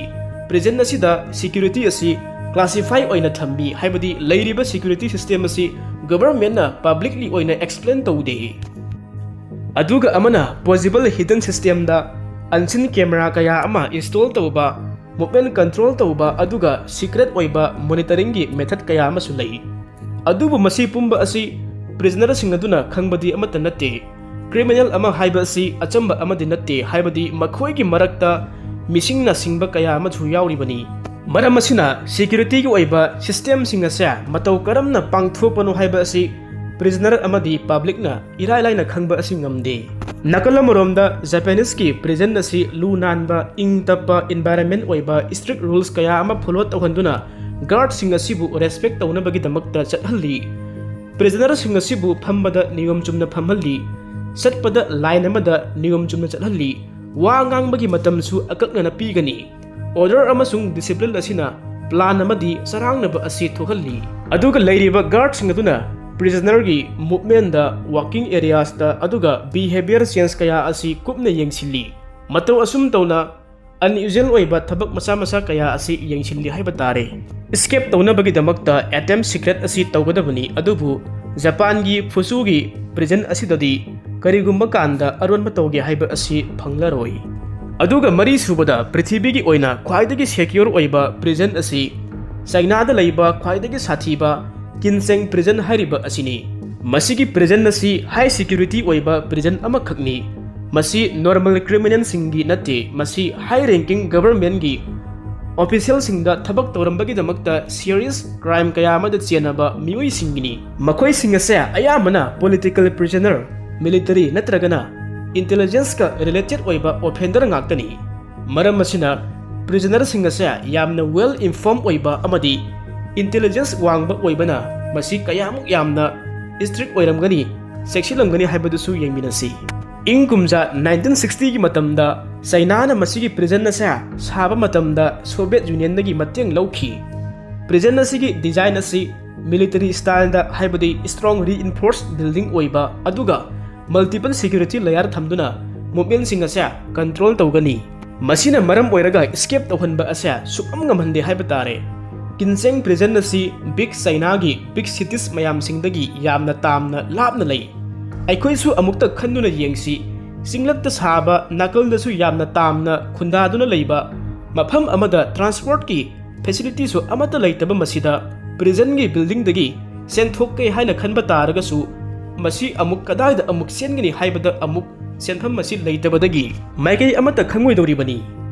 ꯄ꯭ꯔꯤꯖꯟ ꯑꯁꯤꯗ ꯁꯦꯀ꯭ꯌꯨꯔꯤꯇꯤ ꯑꯁꯤ ꯀ꯭ꯂꯥꯁꯤꯐꯥꯏ ꯑꯣꯏꯅ ꯊꯝꯃꯤ, ꯍꯥꯏꯕꯗꯤ ꯂꯩꯔꯤꯕ ꯁꯦꯀ꯭ꯌꯨꯔꯤꯇꯤ ꯁꯤꯁꯇꯦꯝ ꯑꯁꯤ ꯒꯚꯔꯟꯃꯦꯟꯠꯅ ꯄꯕ꯭ꯂꯤꯛꯂꯤ ꯑꯣꯏꯅ ꯑꯦꯛꯁꯄ꯭ꯂꯦꯟ ꯇꯧꯗꯦ꯫ ꯑꯗꯨꯒ ꯑꯃꯅ ꯄꯣꯖꯤꯕꯜ ꯍꯤꯗꯟ ꯁꯤꯁꯇꯦꯝꯗ ꯑꯟꯁꯤꯟ ꯀꯦꯃꯦꯔꯥ ꯀꯌꯥ ꯑꯃ ꯏꯟꯁꯇꯣꯜ ꯇꯧꯕ, ꯃꯨꯚꯃꯦꯟꯠ ꯀꯟꯇ꯭ꯔꯣꯜ ꯇꯧꯕ, ꯑꯗꯨꯒ ꯁꯤꯀ꯭ꯔꯦꯠ ꯑꯣꯏꯕ ꯃꯣꯅꯤꯇꯔꯤꯡꯒꯤ ꯃꯦꯊꯗ ꯀꯌꯥ ꯑꯃꯁꯨ ꯂꯩ꯫ ꯑꯗꯨꯕꯨ ꯃꯁꯤ ꯄꯨꯝꯕ ꯑꯁꯤ ꯄ꯭ꯔꯤꯖꯅꯔꯁꯤꯡ ꯑꯗꯨꯅ ꯈꯪꯕꯗꯤ ꯑꯃꯠꯇ ꯅꯠꯇꯦ꯫ ꯀ꯭ꯔꯤꯃꯤꯅꯦꯜ ꯑꯃ ꯍꯥꯏꯕ ꯑꯁꯤ ꯑꯆꯝꯕ ꯑꯃꯗꯤ ꯅꯠꯇꯦ, ꯍꯥꯏꯕꯗꯤ ꯃꯈꯣꯏꯒꯤ ꯃꯔꯛꯇ ꯃꯤꯁꯤꯡꯅ ꯁꯤꯡꯕ ꯀꯌꯥ ꯑꯃꯁꯨ ꯌꯥꯎꯔꯤꯕꯅꯤ꯫ ꯃꯔꯝ ꯑꯁꯤꯅ ꯁꯦꯀ꯭ꯌꯨꯔꯤꯇꯤꯒꯤ ꯑꯣꯏꯕ ꯁꯤꯁꯇꯦꯝꯁꯤꯡ ꯑꯁꯦ ꯃꯇꯧ ꯀꯔꯝꯅ ꯄꯥꯡꯊꯣꯛꯄꯅꯣ ꯍꯥꯏꯕ ꯑꯁꯤ ꯄ꯭ꯔꯤꯖꯅꯔ ꯑꯃꯗꯤ ꯄꯕ꯭ꯂꯤꯛꯅ ꯏꯔꯥꯏ ꯂꯥꯏꯅ ꯈꯪꯕ ꯑꯁꯤ ꯉꯝꯗꯦ꯫ ꯅꯥꯀꯜ ꯑꯃꯔꯣꯝꯗ ꯖꯄꯥꯅꯤꯁꯀꯤ ꯄ꯭ꯔꯤꯖꯟ ꯑꯁꯤ ꯂꯨ ꯅꯥꯟꯕ, ꯏꯪ ꯇꯞꯄ ꯏꯟꯚꯥꯏꯔꯟꯃꯦꯟꯠ ꯑꯣꯏꯕ, ꯏꯁꯇ꯭ꯔꯤꯛ ꯔꯨꯜꯁ ꯀꯌꯥ ꯑꯃ ꯐꯣꯂꯣ ꯇꯧꯍꯟꯗꯨꯅ ꯒꯥꯔꯗꯁꯤꯡ ꯑꯁꯤꯕꯨ ꯔꯦꯁꯄꯦꯛ ꯇꯧꯅꯕꯒꯤꯗꯃꯛꯇ ꯆꯠꯍꯜꯂꯤ꯫ ꯄ꯭ꯔꯤꯖꯅꯔꯁꯤꯡ ꯑꯁꯤꯕꯨ ꯐꯝꯕꯗ ꯅꯤꯌꯣꯝ ꯆꯨꯝꯅ ꯐꯝꯍꯜꯂꯤ, ꯆꯠꯄꯗ ꯂꯥꯏꯟ ꯑꯃꯗ ꯅꯤꯌꯣꯝ ꯆꯨꯝꯅ ꯆꯠꯍꯜꯂꯤ, ꯋꯥ ꯉꯥꯡꯕꯒꯤ ꯃꯇꯝꯁꯨ ꯑꯀꯛꯅꯅ ꯄꯤꯒꯅꯤ꯫ ꯑꯣꯔꯗꯔ ꯑꯃꯁꯨꯡ ꯗꯤꯁꯤꯄ꯭ꯂꯤꯟ ꯑꯁꯤꯅ ꯄ꯭ꯂꯥꯟ ꯑꯃꯗꯤ ꯆꯔꯥꯡꯅꯕ ꯑꯁꯤ ꯊꯣꯛꯍꯜꯂꯤ꯫ ꯑꯗꯨꯒ ꯂꯩꯔꯤꯕ ꯒꯥꯔꯗꯁꯤꯡ ꯑꯗꯨꯅ ꯄ꯭ꯔꯤꯖꯅꯔꯒꯤ ꯃꯨꯚꯃꯦꯟꯠꯇ, ꯋꯥꯀꯤꯡ ꯑꯦꯔꯤꯌꯥꯁꯇ, ꯑꯗꯨꯒ ꯕꯤꯍꯦꯕꯤꯌꯔ ꯆꯦꯟꯖ ꯀꯌꯥ ꯑꯁꯤ ꯀꯨꯞꯅ ꯌꯦꯡꯁꯤꯜꯂꯤ꯫ ꯃꯇꯧ ꯑꯁꯨꯝ ꯇꯧꯅ ꯑꯟꯌꯨꯖꯨꯋꯦꯜ ꯑꯣꯏꯕ ꯊꯕꯛ ꯃꯆꯥ ꯃꯆꯥ ꯀꯌꯥ ꯑꯁꯤ ꯌꯦꯡꯁꯤꯜꯂꯤ ꯍꯥꯏꯕ ꯇꯥꯔꯦ꯫ ꯏꯁꯀꯦꯞ ꯇꯧꯅꯕꯒꯤꯗꯃꯛꯇ ꯑꯦꯇꯦꯝ ꯁꯤꯀ꯭ꯔꯦꯠ ꯑꯁꯤ ꯇꯧꯒꯗꯕꯅꯤ, ꯑꯗꯨꯕꯨ ꯖꯄꯥꯟꯒꯤ ꯐꯨꯁꯨꯒꯤ ꯄ꯭ꯔꯤꯖꯟ ꯑꯁꯤꯗꯗꯤ ꯀꯔꯤꯒꯨꯝꯕ ꯀꯥꯟꯗ ꯑꯔꯣꯟꯕ ꯇꯧꯒꯦ ꯍꯥꯏꯕ ꯑꯁꯤ ꯐꯪꯂꯔꯣꯏ꯫ ꯑꯗꯨꯒ ꯃꯔꯤ ꯁꯨꯕꯗ, ꯄ꯭ꯔꯤꯊꯤꯕꯤꯒꯤ ꯑꯣꯏꯅ ꯈ꯭ꯋꯥꯏꯗꯒꯤ ꯁꯦꯀ꯭ꯌꯣꯔ ꯑꯣꯏꯕ ꯄ꯭ꯔꯤꯖꯟ ꯑꯁꯤ ꯆꯥꯏꯅꯥꯗ ꯂꯩꯕ ꯈ꯭ꯋꯥꯏꯗꯒꯤ ꯁꯥꯊꯤꯕ ꯀꯤꯟꯆꯦꯡ ꯄ꯭ꯔꯤꯖꯟ ꯍꯥꯏꯔꯤꯕ ꯑꯁꯤꯅꯤ꯫ ꯃꯁꯤꯒꯤ ꯄ꯭ꯔꯤꯖꯟ ꯑꯁꯤ ꯍꯥꯏ ꯁꯦꯀ꯭ꯌꯨꯔꯤꯇꯤ ꯑꯣꯏꯕ ꯄ꯭ꯔꯤꯖꯟ ꯑꯃꯈꯛꯅꯤ꯫ ꯃꯁꯤ ꯅꯣꯔꯃꯦꯜ ꯀ꯭ꯔꯤꯃꯤꯅꯦꯜꯁꯤꯡꯒꯤ ꯅꯠꯇꯦ, ꯃꯁꯤ ꯍꯥꯏ ꯔꯦꯡꯀꯤꯡ ꯒꯚꯔꯟꯃꯦꯟꯒꯤ ꯑꯣꯐꯤꯁꯤꯌꯦꯜꯁꯤꯡꯗ ꯊꯕꯛ ꯇꯧꯔꯝꯕꯒꯤꯗꯃꯛꯇ ꯁꯤꯔꯤꯌꯁ ꯀ꯭ꯔꯥꯏꯝ ꯀꯌꯥ ꯑꯃꯗ ꯆꯦꯟꯅꯕ ꯃꯤꯑꯣꯏꯁꯤꯡꯒꯤꯅꯤ꯫ ꯃꯈꯣꯏꯁꯤꯡ ꯑꯁꯦ ꯑꯌꯥꯝꯕꯅ ꯄꯣꯂꯤꯇꯤꯀꯦꯜ ꯄ꯭ꯔꯤꯖꯅꯔ, ꯃꯤꯂꯤꯇꯔꯤ ꯅꯠꯇ꯭ꯔꯒꯅ ꯏꯟꯇꯦꯂꯤꯖꯦꯟꯁꯀ ꯔꯤꯂꯦꯇꯦꯠ ꯑꯣꯏꯕ ꯑꯣꯐꯦꯟꯗꯔ ꯉꯥꯛꯇꯅꯤ꯫ ꯃꯔꯝ ꯑꯁꯤꯅ ꯄ꯭ꯔꯤꯖꯅꯔꯁꯤꯡ ꯑꯁꯦ ꯌꯥꯝꯅ ꯋꯦꯜ ꯏꯟꯐꯣꯔꯝ ꯑꯣꯏꯕ ꯑꯃꯗꯤ ꯏꯟꯇꯦꯂꯤꯖꯦꯟꯁ ꯋꯥꯡꯕ ꯑꯣꯏꯕꯅ ꯃꯁꯤ ꯀꯌꯥꯃꯨꯛ ꯌꯥꯝꯅ ꯏꯁꯇ꯭ꯔꯤꯛ ꯑꯣꯏꯔꯝꯒꯅꯤ, ꯆꯦꯛꯁꯤꯜꯂꯝꯒꯅꯤ ꯍꯥꯏꯕꯗꯨꯁꯨ ꯌꯦꯡꯃꯤꯟꯅꯁꯤ꯫ ꯏꯪ ꯀꯨꯝꯖꯥ ꯅꯥꯏꯟꯇꯤꯟ ꯁꯤꯛꯁꯇꯤꯒꯤ ꯃꯇꯝꯗ ꯆꯩꯅꯥꯅ ꯃꯁꯤꯒꯤ ꯄ꯭ꯔꯤꯖꯟ ꯑꯁꯦ ꯁꯥꯕ ꯃꯇꯝꯗ ꯁꯣꯚꯤꯌꯦꯠ ꯌꯨꯅꯤꯌꯟꯗꯒꯤ ꯃꯇꯦꯡ ꯂꯧꯈꯤ꯫ ꯄ꯭ꯔꯤꯖꯟ ꯑꯁꯤꯒꯤ ꯗꯤꯖꯥꯏꯟ ꯑꯁꯤ ꯃꯤꯂꯤꯇꯔꯤ ꯁ꯭ꯇꯥꯏꯜꯗ, ꯍꯥꯏꯕꯗꯤ ꯁ꯭ꯇ꯭ꯔꯣꯡ ꯔꯤꯏꯟꯐꯣꯔꯁ ꯕꯤꯜꯗꯤꯡ ꯑꯣꯏꯕ, ꯑꯗꯨꯒ ꯃꯜꯇꯤꯄꯜ ꯁꯦꯀ꯭ꯌꯨꯔꯤꯇꯤ ꯂꯦꯌꯔ ꯊꯝꯗꯨꯅ ꯃꯨꯚꯃꯦꯟꯠꯁꯤꯡ ꯑꯁꯦ ꯀꯟꯇ꯭ꯔꯣꯜ ꯇꯧꯒꯅꯤ꯫ ꯃꯁꯤꯅ ꯃꯔꯝ ꯑꯣꯏꯔꯒ ꯏꯁꯀꯦꯞ ꯇꯧꯍꯟꯕ ꯑꯁꯦ ꯁꯨꯛꯉꯝ ꯉꯝꯍꯟꯗꯦ ꯍꯥꯏꯕ ꯇꯥꯔꯦ꯫ ꯀꯤꯟꯆꯦꯡ ꯄ꯭ꯔꯤꯖꯟ ꯑꯁꯤ ꯕꯤꯛ ꯆꯩꯅꯥꯒꯤ ꯕꯤꯛ ꯁꯤꯇꯤꯁ ꯃꯌꯥꯝꯁꯤꯡꯗꯒꯤ ꯌꯥꯝꯅ ꯇꯥꯝꯅ ꯂꯥꯞꯅ ꯂꯩ꯫ ꯑꯩꯈꯣꯏꯁꯨ ꯑꯃꯨꯛꯇ ꯈꯟꯗꯨꯅ ꯌꯦꯡꯁꯤ, ꯆꯤꯡꯂꯛꯇ ꯁꯥꯕ, ꯅꯥꯀꯜꯗꯁꯨ ꯌꯥꯝꯅ ꯇꯥꯝꯅ ꯈꯨꯟꯗꯥꯗꯨꯅ ꯂꯩꯕ ꯃꯐꯝ ꯑꯃꯗ ꯇ꯭ꯔꯥꯟꯁꯄꯣꯔꯠꯀꯤ ꯐꯦꯁꯤꯂꯤꯇꯤꯁꯨ ꯑꯃꯠꯇ ꯂꯩꯇꯕ ꯃꯁꯤꯗ ꯄ꯭ꯔꯤꯖꯟꯒꯤ ꯕꯤꯜꯗꯤꯡꯗꯒꯤ ꯆꯦꯟꯊꯣꯛꯀꯦ ꯍꯥꯏꯅ ꯈꯟꯕ ꯇꯥꯔꯒꯁꯨ ꯃꯁꯤ ꯑꯃꯨꯛ ꯀꯗꯥꯏꯗ ꯑꯃꯨꯛ ꯆꯦꯟꯒꯅꯤ ꯍꯥꯏꯕꯗ ꯑꯃꯨꯛ ꯆꯦꯟꯐꯝ ꯑꯁꯤ ꯂꯩꯇꯕꯗꯒꯤ ꯃꯥꯏꯀꯩ ꯑꯃꯠꯇ ꯈꯪꯉꯣꯏꯗꯧꯔꯤꯕꯅꯤ꯫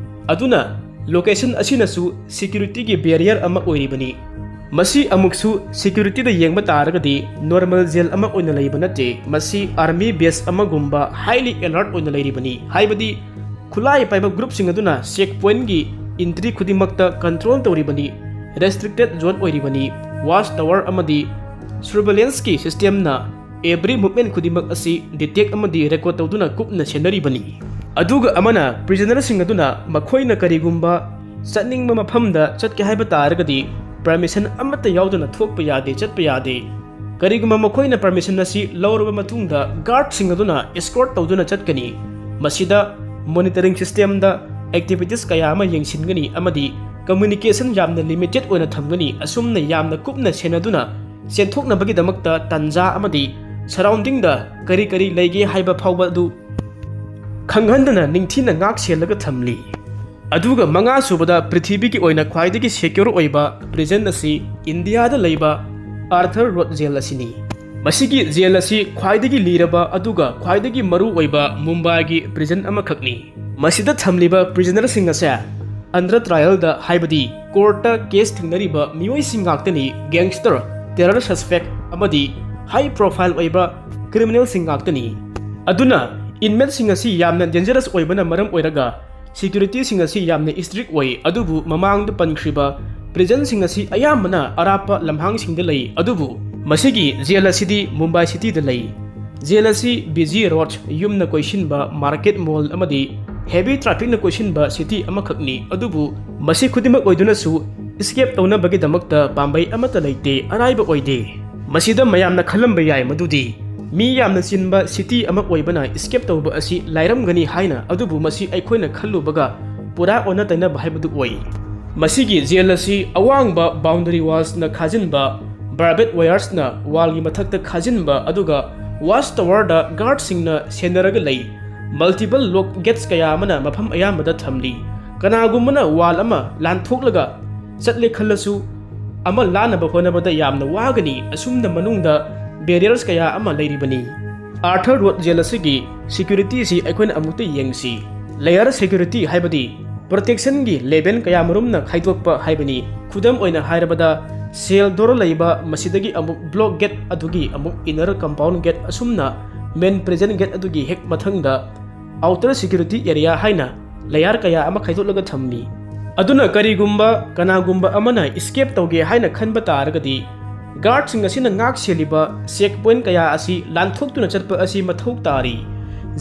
ꯑꯗꯨꯅ ꯂꯣꯀꯦꯁꯟ ꯑꯁꯤꯅꯁꯨ ꯁꯦꯀ꯭ꯌꯨꯔꯤꯇꯤꯒꯤ ꯕꯦꯔꯤꯌꯔ ꯑꯃ ꯑꯣꯏꯔꯤꯕꯅꯤ꯫ ꯃꯁꯤ ꯑꯃꯨꯛꯁꯨ ꯁꯦꯀ꯭ꯌꯨꯔꯤꯇꯤꯗ ꯌꯦꯡꯕ ꯇꯥꯔꯒꯗꯤ ꯅꯣꯔꯃꯦꯜ ꯖꯦꯜ ꯑꯃ ꯑꯣꯏꯅ ꯂꯩꯕ ꯅꯠꯇꯦ, ꯃꯁꯤ ꯑꯥꯔꯃꯤ ꯕꯦꯁ ꯑꯃꯒꯨꯝꯕ ꯍꯥꯏꯂꯤ ꯑꯦꯂꯔꯠ ꯑꯣꯏꯅ ꯂꯩꯔꯤꯕꯅꯤ꯫ ꯍꯥꯏꯕꯗꯤ ꯈꯨꯠꯂꯥꯏ ꯄꯥꯏꯕ ꯒ꯭ꯔꯨꯞꯁꯤꯡ ꯑꯗꯨꯅ ꯆꯦꯛ ꯄꯣꯏꯟꯠꯀꯤ ꯏꯟꯇ꯭ꯔꯤ ꯈꯨꯗꯤꯡꯃꯛꯇ ꯀꯟꯇ꯭ꯔꯣꯜ ꯇꯧꯔꯤꯕꯅꯤ, ꯔꯦꯁꯇ꯭ꯔꯤꯛꯇꯦꯗ ꯖꯣꯟ ꯑꯣꯏꯔꯤꯕꯅꯤ꯫ ꯋꯥꯆ ꯇꯋꯥꯔ ꯑꯃꯗꯤ ꯁꯔꯚꯦꯂꯦꯟꯁꯀꯤ ꯁꯤꯁꯇꯦꯝꯅ ꯑꯦꯚ꯭ꯔꯤ ꯃꯨꯚꯃꯦꯟꯠ ꯈꯨꯗꯤꯡꯃꯛ ꯑꯁꯤ ꯗꯤꯇꯦꯛ ꯑꯃꯗꯤ ꯔꯦꯀꯣꯔꯗ ꯇꯧꯗꯨꯅ ꯀꯨꯞꯅ ꯁꯦꯟꯅꯔꯤꯕꯅꯤ꯫ ꯑꯗꯨꯒ ꯑꯃꯅ ꯄ꯭ꯔꯤꯖꯅꯔꯁꯤꯡ ꯑꯗꯨꯅ ꯃꯈꯣꯏꯅ ꯀꯔꯤꯒꯨꯝꯕ ꯆꯠꯅꯤꯡꯕ ꯃꯐꯝꯗ ꯆꯠꯀꯦ ꯍꯥꯏꯕ ꯇꯥꯔꯒꯗꯤ ꯄꯔꯃꯤꯁꯟ ꯑꯃꯠꯇ ꯌꯥꯎꯗꯅ ꯊꯣꯛꯄ ꯌꯥꯗꯦ, ꯆꯠꯄ ꯌꯥꯗꯦ꯫ ꯀꯔꯤꯒꯨꯝꯕ ꯃꯈꯣꯏꯅ ꯄꯔꯃꯤꯁꯟ ꯑꯁꯤ ꯂꯧꯔꯕ ꯃꯇꯨꯡꯗ ꯒꯥꯔꯗꯁꯤꯡ ꯑꯗꯨꯅ ꯑꯦꯁꯀꯣꯔꯠ ꯇꯧꯗꯨꯅ ꯆꯠꯀꯅꯤ꯫ ꯃꯁꯤꯗ ꯃꯣꯅꯤꯇꯔꯤꯡ ꯁꯤꯁꯇꯦꯝꯗ ꯑꯦꯛꯇꯤꯚꯤꯇꯤꯁ ꯀꯌꯥ ꯑꯃ ꯌꯦꯡꯁꯤꯟꯒꯅꯤ ꯑꯃꯗꯤ ꯀꯝꯃ꯭ꯌꯨꯅꯤꯀꯦꯁꯟ ꯌꯥꯝꯅ ꯂꯤꯃꯤꯇꯦꯠ ꯑꯣꯏꯅ ꯊꯝꯒꯅꯤ꯫ ꯑꯁꯨꯝꯅ ꯌꯥꯝꯅ ꯀꯨꯞꯅ ꯁꯦꯟꯅꯗꯨꯅ ꯆꯦꯟꯊꯣꯛꯅꯕꯒꯤꯗꯃꯛꯇ ꯇꯥꯟꯖꯥ ꯑꯃꯗꯤ ꯁꯔꯥꯎꯟꯗꯤꯡꯗ ꯀꯔꯤ ꯀꯔꯤ ꯂꯩꯒꯦ ꯍꯥꯏꯕ ꯐꯥꯎꯕ ꯑꯗꯨ ꯈꯪꯍꯟꯗꯅ ꯅꯤꯡꯊꯤꯅ ꯉꯥꯛ ꯁꯦꯜꯂꯒ ꯊꯝꯂꯤ꯫ ꯑꯗꯨꯒ ꯃꯉꯥ ꯁꯨꯕꯗ ꯄ꯭ꯔꯤꯊꯤꯕꯤꯒꯤ ꯑꯣꯏꯅ ꯈ꯭ꯋꯥꯏꯗꯒꯤ ꯁꯦꯀ꯭ꯌꯣꯔ ꯑꯣꯏꯕ ꯄ꯭ꯔꯤꯖꯟ ꯑꯁꯤ ꯏꯟꯗꯤꯌꯥꯗ ꯂꯩꯕ ꯑꯥꯔꯊꯔ ꯔꯣꯗ ꯖꯦꯜ ꯑꯁꯤꯅꯤ꯫ ꯃꯁꯤꯒꯤ ꯖꯦꯜ ꯑꯁꯤ ꯈ꯭ꯋꯥꯏꯗꯒꯤ ꯂꯤꯔꯕ ꯑꯗꯨꯒ ꯈ꯭ꯋꯥꯏꯗꯒꯤ ꯃꯔꯨ ꯑꯣꯏꯕ ꯃꯨꯝꯕꯥꯏꯒꯤ ꯄ꯭ꯔꯤꯖꯟ ꯑꯃꯈꯛꯅꯤ꯫ ꯃꯁꯤꯗ ꯊꯝꯂꯤꯕ ꯄ꯭ꯔꯤꯖꯅꯔꯁꯤꯡ ꯑꯁꯦ ꯑꯟꯗꯔ ꯇ꯭ꯔꯥꯏꯌꯦꯜꯗ, ꯍꯥꯏꯕꯗꯤ ꯀꯣꯔꯠꯇ ꯀꯦꯁ ꯊꯦꯡꯅꯔꯤꯕ ꯃꯤꯑꯣꯏꯁꯤꯡ ꯉꯥꯛꯇꯅꯤ꯫ ꯒꯦꯡꯁꯇꯔ, ꯇꯦꯔꯔ ꯁꯁꯄꯦꯛ ꯑꯃꯗꯤ ꯍꯥꯏ ꯄ꯭ꯔꯣꯐꯥꯏꯜ ꯑꯣꯏꯕ ꯀ꯭ꯔꯤꯃꯤꯅꯦꯜꯁꯤꯡ ꯉꯥꯛꯇꯅꯤ꯫ ꯑꯗꯨꯅ ꯏꯟꯃꯦꯠꯁꯤꯡ ꯑꯁꯤ ꯌꯥꯝꯅ ꯗꯦꯟꯖꯔꯁ ꯑꯣꯏꯕꯅ ꯃꯔꯝ ꯑꯣꯏꯔꯒ ꯁꯦꯀ꯭ꯌꯨꯔꯤꯇꯤꯁꯤꯡ ꯑꯁꯤ ꯌꯥꯝꯅ ꯏꯁꯇ꯭ꯔꯤꯛ ꯑꯣꯏ, ꯑꯗꯨꯕꯨ ꯃꯃꯥꯡꯗ ꯄꯟꯈ꯭ꯔꯤꯕ ꯄ꯭ꯔꯤꯖꯟꯁꯤꯡ ꯑꯁꯤ ꯑꯌꯥꯝꯕꯅ ꯑꯔꯥꯞꯄ ꯂꯝꯍꯥꯡꯁꯤꯡꯗ ꯂꯩ꯫ ꯑꯗꯨꯕꯨ ꯃꯁꯤꯒꯤ ꯖꯦꯜ ꯑꯁꯤꯗꯤ ꯃꯨꯝꯕꯥꯏ ꯁꯤꯇꯤꯗ ꯂꯩ꯫ ꯖꯦꯜ ꯑꯁꯤ ꯕꯤꯖꯤ ꯔꯣꯗ, ꯌꯨꯝꯅ ꯀꯣꯏꯁꯤꯟꯕ, ꯃꯥꯔꯀꯦꯠ, ꯃꯣꯜ ꯑꯃꯗꯤ ꯍꯦꯚꯤ ꯇ꯭ꯔꯥꯐꯤꯛꯅ ꯀꯣꯏꯁꯤꯟꯕ ꯁꯤꯇꯤ ꯑꯃꯈꯛꯅꯤ꯫ ꯑꯗꯨꯕꯨ ꯃꯁꯤ ꯈꯨꯗꯤꯡꯃꯛ ꯑꯣꯏꯗꯨꯅꯁꯨ ꯏꯁꯀꯦꯞ ꯇꯧꯅꯕꯒꯤꯗꯃꯛꯇ ꯄꯥꯝꯕꯩ ꯑꯃꯠꯇ ꯂꯩꯇꯦ, ꯑꯔꯥꯏꯕ ꯑꯣꯏꯗꯦ꯫ ꯃꯁꯤꯗ ꯃꯌꯥꯝꯅ ꯈꯜꯂꯝꯕ ꯌꯥꯏ ꯃꯗꯨꯗꯤ ꯃꯤ ꯌꯥꯝꯅ ꯆꯤꯟꯕ ꯁꯤꯇꯤ ꯑꯃ ꯑꯣꯏꯕꯅ ꯏꯁꯀꯦꯞ ꯇꯧꯕ ꯑꯁꯤ ꯂꯥꯏꯔꯝꯒꯅꯤ ꯍꯥꯏꯅ, ꯑꯗꯨꯕꯨ ꯃꯁꯤ ꯑꯩꯈꯣꯏꯅ ꯈꯜꯂꯨꯕꯒ ꯄꯨꯔꯥ ꯑꯣꯟꯅ ꯇꯩꯅꯕ ꯍꯥꯏꯕꯗꯨ ꯑꯣꯏ꯫ ꯃꯁꯤꯒꯤ ꯖꯦꯜ ꯑꯁꯤ ꯑꯋꯥꯡꯕ ꯕꯥꯎꯟꯗꯔꯤ ꯋꯥꯜꯁꯅ ꯈꯥꯖꯤꯟꯕ, ꯕꯥꯔꯕꯦꯠ ꯋꯥꯌꯔꯁꯅ ꯋꯥꯜꯒꯤ ꯃꯊꯛꯇ ꯈꯥꯖꯤꯟꯕ, ꯑꯗꯨꯒ ꯋꯥꯆ ꯇꯋꯥꯔꯗ ꯒꯥꯔꯗꯁꯤꯡꯅ ꯁꯦꯟꯅꯔꯒ ꯂꯩ꯫ ꯃꯜꯇꯤꯄꯜ ꯂꯣꯛ ꯒꯦꯠꯁ ꯀꯌꯥ ꯑꯃꯅ ꯃꯐꯝ ꯑꯌꯥꯝꯕꯗ ꯊꯝꯂꯤ꯫ ꯀꯅꯥꯒꯨꯝꯕꯅ ꯋꯥꯜ ꯑꯃ ꯂꯥꯟꯊꯣꯛꯂꯒ ꯆꯠꯂꯦ ꯈꯜꯂꯁꯨ, ꯑꯃ ꯂꯥꯟꯅꯕ ꯍꯣꯠꯅꯕꯗ ꯌꯥꯝꯅ ꯋꯥꯒꯅꯤ꯫ ꯑꯁꯨꯝꯅ ꯃꯅꯨꯡꯗ ꯕꯦꯔꯤꯌꯔꯁ ꯀꯌꯥ ꯑꯃ ꯂꯩꯔꯤꯕꯅꯤ꯫ ꯑꯥꯔꯊꯔ ꯔꯣꯗ ꯖꯦꯜ ꯑꯁꯤꯒꯤ ꯁꯦꯀ꯭ꯌꯨꯔꯤꯇꯤ ꯑꯁꯤ ꯑꯩꯈꯣꯏꯅ ꯑꯃꯨꯛꯇ ꯌꯦꯡꯁꯤ꯫ ꯂꯦꯌꯔ ꯁꯦꯀ꯭ꯌꯨꯔꯤꯇꯤ ꯍꯥꯏꯕꯗꯤ ꯄ꯭ꯔꯣꯇꯦꯛꯁꯟꯒꯤ ꯂꯦꯚꯦꯜ ꯀꯌꯥꯃꯔꯨꯝꯅ ꯈꯥꯏꯗꯣꯛꯄ ꯍꯥꯏꯕꯅꯤ꯫ ꯈꯨꯗꯝ ꯑꯣꯏꯅ ꯍꯥꯏꯔꯕꯗ, ꯁꯦꯜ ꯗꯣꯔ ꯂꯩꯕ, ꯃꯁꯤꯗꯒꯤ ꯑꯃꯨꯛ ꯕ꯭ꯂꯣꯛ ꯒꯦꯠ ꯑꯗꯨꯒꯤ ꯑꯃꯨꯛ ꯏꯟꯅꯔ ꯀꯝꯄꯥꯎꯟ ꯒꯦꯠ, ꯑꯁꯨꯝꯅ ꯃꯦꯟ ꯄ꯭ꯔꯤꯖꯟ ꯒꯦꯠ ꯑꯗꯨꯒꯤ ꯍꯦꯛ ꯃꯊꯪꯗ ꯑꯥꯎꯇꯔ ꯁꯦꯀ꯭ꯌꯨꯔꯤꯇꯤ ꯑꯦꯔꯤꯌꯥ ꯍꯥꯏꯅ ꯂꯦꯌꯔ ꯀꯌꯥ ꯑꯃ ꯈꯥꯏꯗꯣꯛꯂꯒ ꯊꯝꯃꯤ꯫ ꯑꯗꯨꯅ ꯀꯔꯤꯒꯨꯝꯕ ꯀꯅꯥꯒꯨꯝꯕ ꯑꯃꯅ ꯏꯁꯀꯦꯞ ꯇꯧꯒꯦ ꯍꯥꯏꯅ ꯈꯟꯕ ꯇꯥꯔꯒꯗꯤ, ꯒꯥꯔꯗꯁꯤꯡ ꯑꯁꯤꯅ ꯉꯥꯛ ꯁꯦꯜꯂꯤꯕ ꯆꯦꯛ ꯄꯣꯏꯟꯠ ꯀꯌꯥ ꯑꯁꯤ ꯂꯥꯟꯊꯣꯛꯇꯨꯅ ꯆꯠꯄ ꯑꯁꯤ ꯃꯊꯧ ꯇꯥꯔꯤ꯫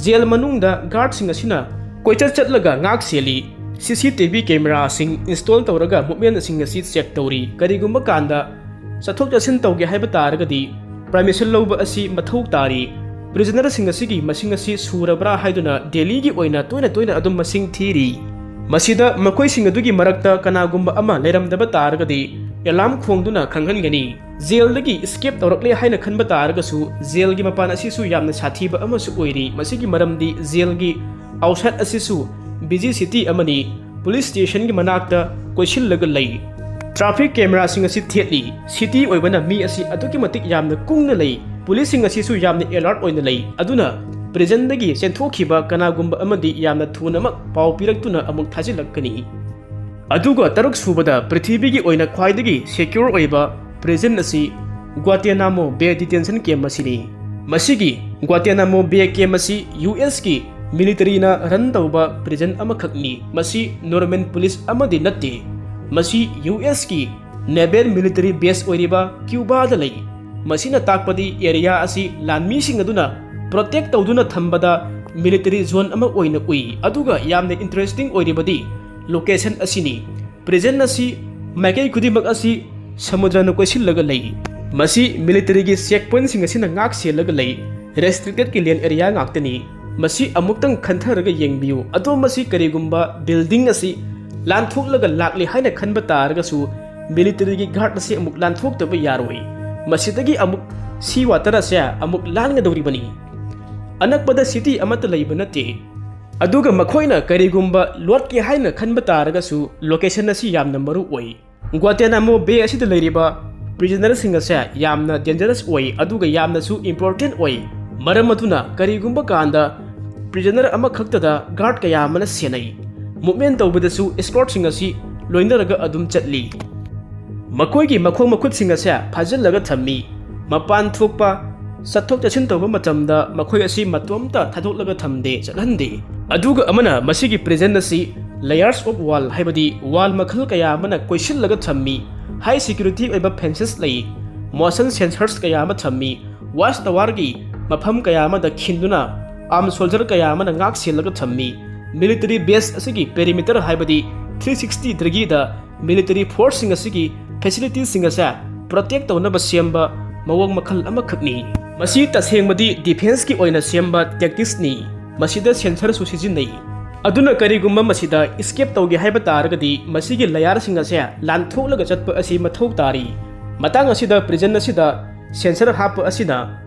ꯖꯦꯜ ꯃꯅꯨꯡꯗ ꯒꯥꯔꯗꯁꯤꯡ ꯑꯁꯤꯅ ꯀꯣꯏꯆꯠ ꯆꯠꯂꯒ ꯉꯥꯛ ꯁꯦꯜꯂꯤ꯫ ꯁꯤ ꯁꯤ ꯇꯤ ꯚꯤ ꯀꯦꯃꯦꯔꯥꯁꯤꯡ ꯏꯟꯁꯇꯣꯜ ꯇꯧꯔꯒ ꯃꯨꯞꯃꯦꯟꯁꯤꯡ ꯑꯁꯤ ꯆꯦꯛ ꯇꯧꯔꯤ꯫ ꯀꯔꯤꯒꯨꯝꯕ ꯀꯥꯟꯗ ꯆꯠꯊꯣꯛ ꯆꯠꯁꯤꯟ ꯇꯧꯒꯦ ꯍꯥꯏꯕ ꯇꯥꯔꯒꯗꯤ, ꯄꯔꯃꯤꯁꯟ ꯂꯧꯕ ꯑꯁꯤ ꯃꯊꯧ ꯇꯥꯔꯤ꯫ ꯄ꯭ꯔꯤꯖꯅꯔꯁꯤꯡ ꯑꯁꯤꯒꯤ ꯃꯁꯤꯡ ꯑꯁꯤ ꯁꯨꯔꯕ꯭ꯔꯥ ꯍꯥꯏꯗꯨꯅ ꯗꯦꯜꯂꯤꯒꯤ ꯑꯣꯏꯅ ꯇꯣꯏꯅ ꯇꯣꯏꯅ ꯑꯗꯨꯝ ꯃꯁꯤꯡ ꯊꯤꯔꯤ꯫ ꯃꯁꯤꯗ ꯃꯈꯣꯏꯁꯤꯡ ꯑꯗꯨꯒꯤ ꯃꯔꯛꯇ ꯀꯅꯥꯒꯨꯝꯕ ꯑꯃ ꯂꯩꯔꯝꯗꯕ ꯇꯥꯔꯒꯗꯤ ꯑꯦꯂꯥꯔꯝ ꯈꯣꯡꯗꯨꯅ ꯈꯪꯍꯟꯒꯅꯤ꯫ ꯖꯦꯜꯗꯒꯤ ꯏꯁꯀꯦꯞ ꯇꯧꯔꯛꯂꯦ ꯍꯥꯏꯅ ꯈꯟꯕ ꯇꯥꯔꯒꯁꯨ ꯖꯦꯜꯒꯤ ꯃꯄꯥꯟ ꯑꯁꯤꯁꯨ ꯌꯥꯝꯅ ꯁꯥꯊꯤꯕ ꯑꯃꯁꯨ ꯑꯣꯏꯔꯤ꯫ ꯃꯁꯤꯒꯤ ꯃꯔꯝꯗꯤ ꯖꯦꯜꯒꯤ ꯑꯥꯎꯠꯁꯥꯏꯠ ꯑꯁꯤꯁꯨ ꯕꯤꯖꯤ ꯁꯤꯇꯤ ꯑꯃꯅꯤ꯫ ꯄꯨꯂꯤꯁ ꯁ꯭ꯇꯦꯁꯟꯒꯤ ꯃꯅꯥꯛꯇ ꯀꯣꯏꯁꯤꯜꯂꯒ ꯂꯩ꯫ ꯇ꯭ꯔꯥꯐꯤꯛ ꯀꯦꯃꯦꯔꯥꯁꯤꯡ ꯑꯁꯤ ꯊꯦꯠꯂꯤ꯫ ꯁꯤꯇꯤ ꯑꯣꯏꯕꯅ ꯃꯤ ꯑꯁꯤ ꯑꯗꯨꯛꯀꯤ ꯃꯇꯤꯛ ꯌꯥꯝꯅ ꯀꯨꯡꯅ ꯂꯩ꯫ ꯄꯨꯂꯤꯁꯁꯤꯡ ꯑꯁꯤꯁꯨ ꯌꯥꯝꯅ ꯑꯦꯂꯔꯠ ꯑꯣꯏꯅ ꯂꯩ꯫ ꯑꯗꯨꯅ ꯄ꯭ꯔꯤꯖꯟꯗꯒꯤ ꯆꯦꯟꯊꯣꯛꯈꯤꯕ ꯀꯅꯥꯒꯨꯝꯕ ꯑꯃꯗꯤ ꯌꯥꯝꯅ ꯊꯨꯅꯃꯛ ꯄꯥꯎ ꯄꯤꯔꯛꯇꯨꯅ ꯑꯃꯨꯛ ꯊꯥꯖꯤꯜꯂꯛꯀꯅꯤ꯫ ꯑꯗꯨꯒ ꯇꯔꯨꯛ ꯁꯨꯕꯗ ꯄ꯭ꯔꯤꯊꯤꯕꯤꯒꯤ ꯑꯣꯏꯅ ꯈ꯭ꯋꯥꯏꯗꯒꯤ ꯁꯦꯀ꯭ꯌꯣꯔ ꯑꯣꯏꯕ ꯄ꯭ꯔꯤꯖꯟ ꯑꯁꯤ ꯒ꯭ꯋꯥꯇꯦꯅꯥꯃꯣ ꯕꯦ ꯗꯤꯇꯦꯟꯁꯟ ꯀꯦꯝꯞ ꯑꯁꯤꯅꯤ꯫ ꯃꯁꯤꯒꯤ ꯒ꯭ꯋꯥꯇꯦꯅꯥꯃꯣ ꯕꯦ ꯀꯦꯝꯞ ꯑꯁꯤ ꯌꯨ ꯑꯦꯁꯀꯤ ꯃꯤꯂꯤꯇꯔꯤꯅ ꯔꯟ ꯇꯧꯕ ꯄ꯭ꯔꯤꯖꯟ ꯑꯃꯈꯛꯅꯤ꯫ ꯃꯁꯤ ꯅꯣꯔꯃꯦꯟ ꯄꯨꯂꯤꯁ ꯑꯃꯗꯤ ꯅꯠꯇꯦ꯫ ꯃꯁꯤ ꯌꯨ ꯑꯦꯁꯀꯤ ꯅꯦꯚꯦꯜ ꯃꯤꯂꯤꯇꯔꯤ ꯕꯦꯁ ꯑꯣꯏꯔꯤꯕ ꯀ꯭ꯌꯨꯕꯥꯗ ꯂꯩ꯫ ꯃꯁꯤꯅ ꯇꯥꯛꯄꯗꯤ ꯑꯦꯔꯤꯌꯥ ꯑꯁꯤ ꯂꯥꯟꯃꯤꯁꯤꯡ ꯑꯗꯨꯅ ꯄ꯭ꯔꯣꯇꯦꯛ ꯇꯧꯗꯨꯅ ꯊꯝꯕꯗ ꯃꯤꯂꯤꯇꯔꯤ ꯖꯣꯟ ꯑꯃ ꯑꯣꯏꯅ ꯎꯏ꯫ ꯑꯗꯨꯒ ꯌꯥꯝꯅ ꯏꯟꯇꯔꯦꯁꯇꯤꯡ ꯑꯣꯏꯔꯤꯕꯗꯤ ꯂꯣꯀꯦꯁꯟ ꯑꯁꯤꯅꯤ꯫ ꯄ꯭ꯔꯤꯖꯟ ꯑꯁꯤ ꯃꯥꯏꯀꯩ ꯈꯨꯗꯤꯡꯃꯛ ꯑꯁꯤ ꯁꯃꯨꯗ꯭ꯔꯅ ꯀꯣꯏꯁꯤꯜꯂꯒ ꯂꯩ꯫ ꯃꯁꯤ ꯃꯤꯂꯤꯇꯔꯤꯒꯤ ꯆꯦꯛ ꯄꯣꯏꯟꯠꯁꯤꯡ ꯑꯁꯤꯅ ꯉꯥꯛ ꯁꯦꯜꯂꯒ ꯂꯩ꯫ ꯔꯦꯁꯇ꯭ꯔꯤꯛꯇꯦꯠꯀꯤ ꯂꯦꯟ ꯑꯦꯔꯤꯌꯥ ꯉꯥꯛꯇꯅꯤ꯫ ꯃꯁꯤ ꯑꯃꯨꯛꯇꯪ ꯈꯟꯊꯔꯒ ꯌꯦꯡꯕꯤꯌꯨ꯫ ꯑꯗꯣꯝ ꯑꯁꯤ ꯀꯔꯤꯒꯨꯝꯕ ꯕꯤꯜꯗꯤꯡ ꯑꯁꯤ ꯂꯥꯟꯊꯣꯛꯂꯒ ꯂꯥꯛꯂꯦ ꯍꯥꯏꯅ ꯈꯟꯕ ꯇꯥꯔꯒꯁꯨ ꯃꯤꯂꯤꯇꯔꯤꯒꯤ ꯒꯥꯔꯗ ꯑꯁꯤ ꯑꯃꯨꯛ ꯂꯥꯟꯊꯣꯛꯇꯕ ꯌꯥꯔꯣꯏ꯫ ꯃꯁꯤꯗꯒꯤ ꯑꯃꯨꯛ ꯁꯤ ꯋꯥꯇꯔ ꯑꯁꯦ ꯑꯃꯨꯛ ꯂꯥꯟꯒꯗꯧꯔꯤꯕꯅꯤ꯫ ꯑꯅꯛꯄꯗ ꯁꯤꯇꯤ ꯑꯃꯠꯇ ꯂꯩꯕ ꯅꯠꯇꯦ꯫ ꯑꯗꯨꯒ ꯃꯈꯣꯏꯅ ꯀꯔꯤꯒꯨꯝꯕ ꯂꯣꯠꯀꯦ ꯍꯥꯏꯅ ꯈꯟꯕ ꯇꯥꯔꯒꯁꯨ ꯂꯣꯀꯦꯁꯟ ꯑꯁꯤ ꯌꯥꯝꯅ ꯃꯔꯨ ꯑꯣꯏ꯫ ꯒ꯭ꯋꯥꯇꯦꯅꯥꯃꯣ ꯕꯦ ꯑꯁꯤꯗ ꯂꯩꯔꯤꯕ ꯄ꯭ꯔꯤꯖꯅꯔꯁꯤꯡ ꯑꯁꯦ ꯌꯥꯝꯅ ꯗꯦꯟꯖꯔꯁ ꯑꯣꯏ, ꯑꯗꯨꯒ ꯌꯥꯝꯅꯁꯨ ꯏꯝꯄꯣꯔꯇꯦꯟ ꯑꯣꯏ꯫ ꯃꯔꯝ ꯑꯗꯨꯅ ꯀꯔꯤꯒꯨꯝꯕ ꯀꯥꯟꯗ ꯄ꯭ꯔꯤꯖꯅꯔ ꯑꯃꯈꯛꯇꯗ ꯒꯥꯔꯗ ꯀꯌꯥ ꯑꯃꯅ ꯁꯦꯟꯅꯩ꯫ ꯃꯨꯚꯃꯦꯟ ꯇꯧꯕꯗꯁꯨ ꯏꯁꯀꯣꯔꯠꯁꯤꯡ ꯑꯁꯤ ꯂꯣꯏꯅꯔꯒ ꯑꯗꯨꯝ ꯆꯠꯂꯤ꯫ ꯃꯈꯣꯏꯒꯤ ꯃꯈꯣꯡ ꯃꯈꯨꯠꯁꯤꯡ ꯑꯁꯦ ꯐꯥꯖꯤꯜꯂꯒ ꯊꯝꯃꯤ꯫ ꯃꯄꯥꯟ ꯊꯣꯛꯄ, ꯆꯠꯊꯣꯛ ꯆꯠꯁꯤꯟ ꯇꯧꯕ ꯃꯇꯝꯗ ꯃꯈꯣꯏ ꯑꯁꯤ ꯃꯇꯣꯝꯇ ꯊꯥꯗꯣꯛꯂꯒ ꯊꯝꯗꯦ, ꯆꯠꯍꯟꯗꯦ꯫ ꯑꯗꯨꯒ ꯑꯃꯅ ꯃꯁꯤꯒꯤ ꯄ꯭ꯔꯤꯖꯟ ꯑꯁꯤ layers of wall, ꯍꯥꯏꯕꯗꯤ ꯋꯥꯜ ꯃꯈꯜ ꯀꯌꯥ ꯑꯃꯅ ꯀꯣꯏꯁꯤꯜꯂꯒ ꯊꯝꯃꯤ꯫ ꯍꯥꯏ ꯁꯦꯀ꯭ꯌꯨꯔꯤꯇꯤ ꯑꯣꯏꯕ ꯐꯦꯟꯁꯦꯁ ꯂꯩ꯫ ꯃꯣꯁꯟ ꯁꯦꯟꯁꯔꯁ ꯀꯌꯥ ꯑꯃ ꯊꯝꯃꯤ꯫ ꯋꯥꯆ ꯇꯋꯥꯔꯒꯤ ꯃꯐꯝ ꯀꯌꯥ ꯑꯃꯗ ꯈꯤꯟꯗꯨꯅ ꯑꯥꯔꯝ ꯁꯣꯜꯖꯔ ꯀꯌꯥ ꯑꯃꯅ ꯉꯥꯛ ꯁꯦꯜꯂꯒ ꯊꯝꯃꯤ꯫ ꯃꯤꯂꯤꯇꯔꯤ ꯕꯦꯁ ꯑꯁꯤꯒꯤ ꯄꯦꯔꯤꯃꯤꯇꯔ, ꯍꯥꯏꯕꯗꯤ ꯊ꯭ꯔꯤ ꯁꯤꯛꯁꯇꯤ ꯗꯤꯒ꯭ꯔꯤꯗ ꯃꯤꯂꯤꯇꯔꯤ ꯐꯣꯔꯁꯁꯤꯡ ꯑꯁꯤꯒꯤ ꯐꯦꯁꯤꯂꯤꯇꯤꯁꯤꯡ ꯑꯁꯦ ꯄ꯭ꯔꯣꯇꯦꯛ ꯇꯧꯅꯕ ꯁꯦꯝꯕ ꯃꯑꯣꯡ ꯃꯈꯜ ꯑꯃꯈꯛꯅꯤ꯫ ꯃꯁꯤ ꯇꯁꯦꯡꯕꯗꯤ ꯗꯤꯐꯦꯟꯁꯀꯤ ꯑꯣꯏꯅ ꯁꯦꯝꯕ ꯇꯦꯛꯇꯤꯛꯁꯅꯤ꯫ ꯃꯁꯤꯗ ꯁꯦꯟꯁꯔꯁꯨ ꯁꯤꯖꯤꯟꯅꯩ꯫ ꯑꯗꯨꯅ ꯀꯔꯤꯒꯨꯝꯕ ꯃꯁꯤꯗ escape ꯇꯧꯒꯦ ꯍꯥꯏꯕ ꯇꯥꯔꯒꯗꯤ ꯃꯁꯤꯒꯤ layerꯁꯤꯡ ꯑꯁꯦ ꯂꯥꯟꯊꯣꯛꯂꯒ ꯆꯠꯄ ꯑꯁꯤ ꯃꯊꯧ ꯇꯥꯔꯤ꯫ ꯃꯇꯥꯡ ꯑꯁꯤꯗ prison ꯑꯁꯤꯗ sensor ꯍꯥꯞꯄ ꯑꯁꯤꯅ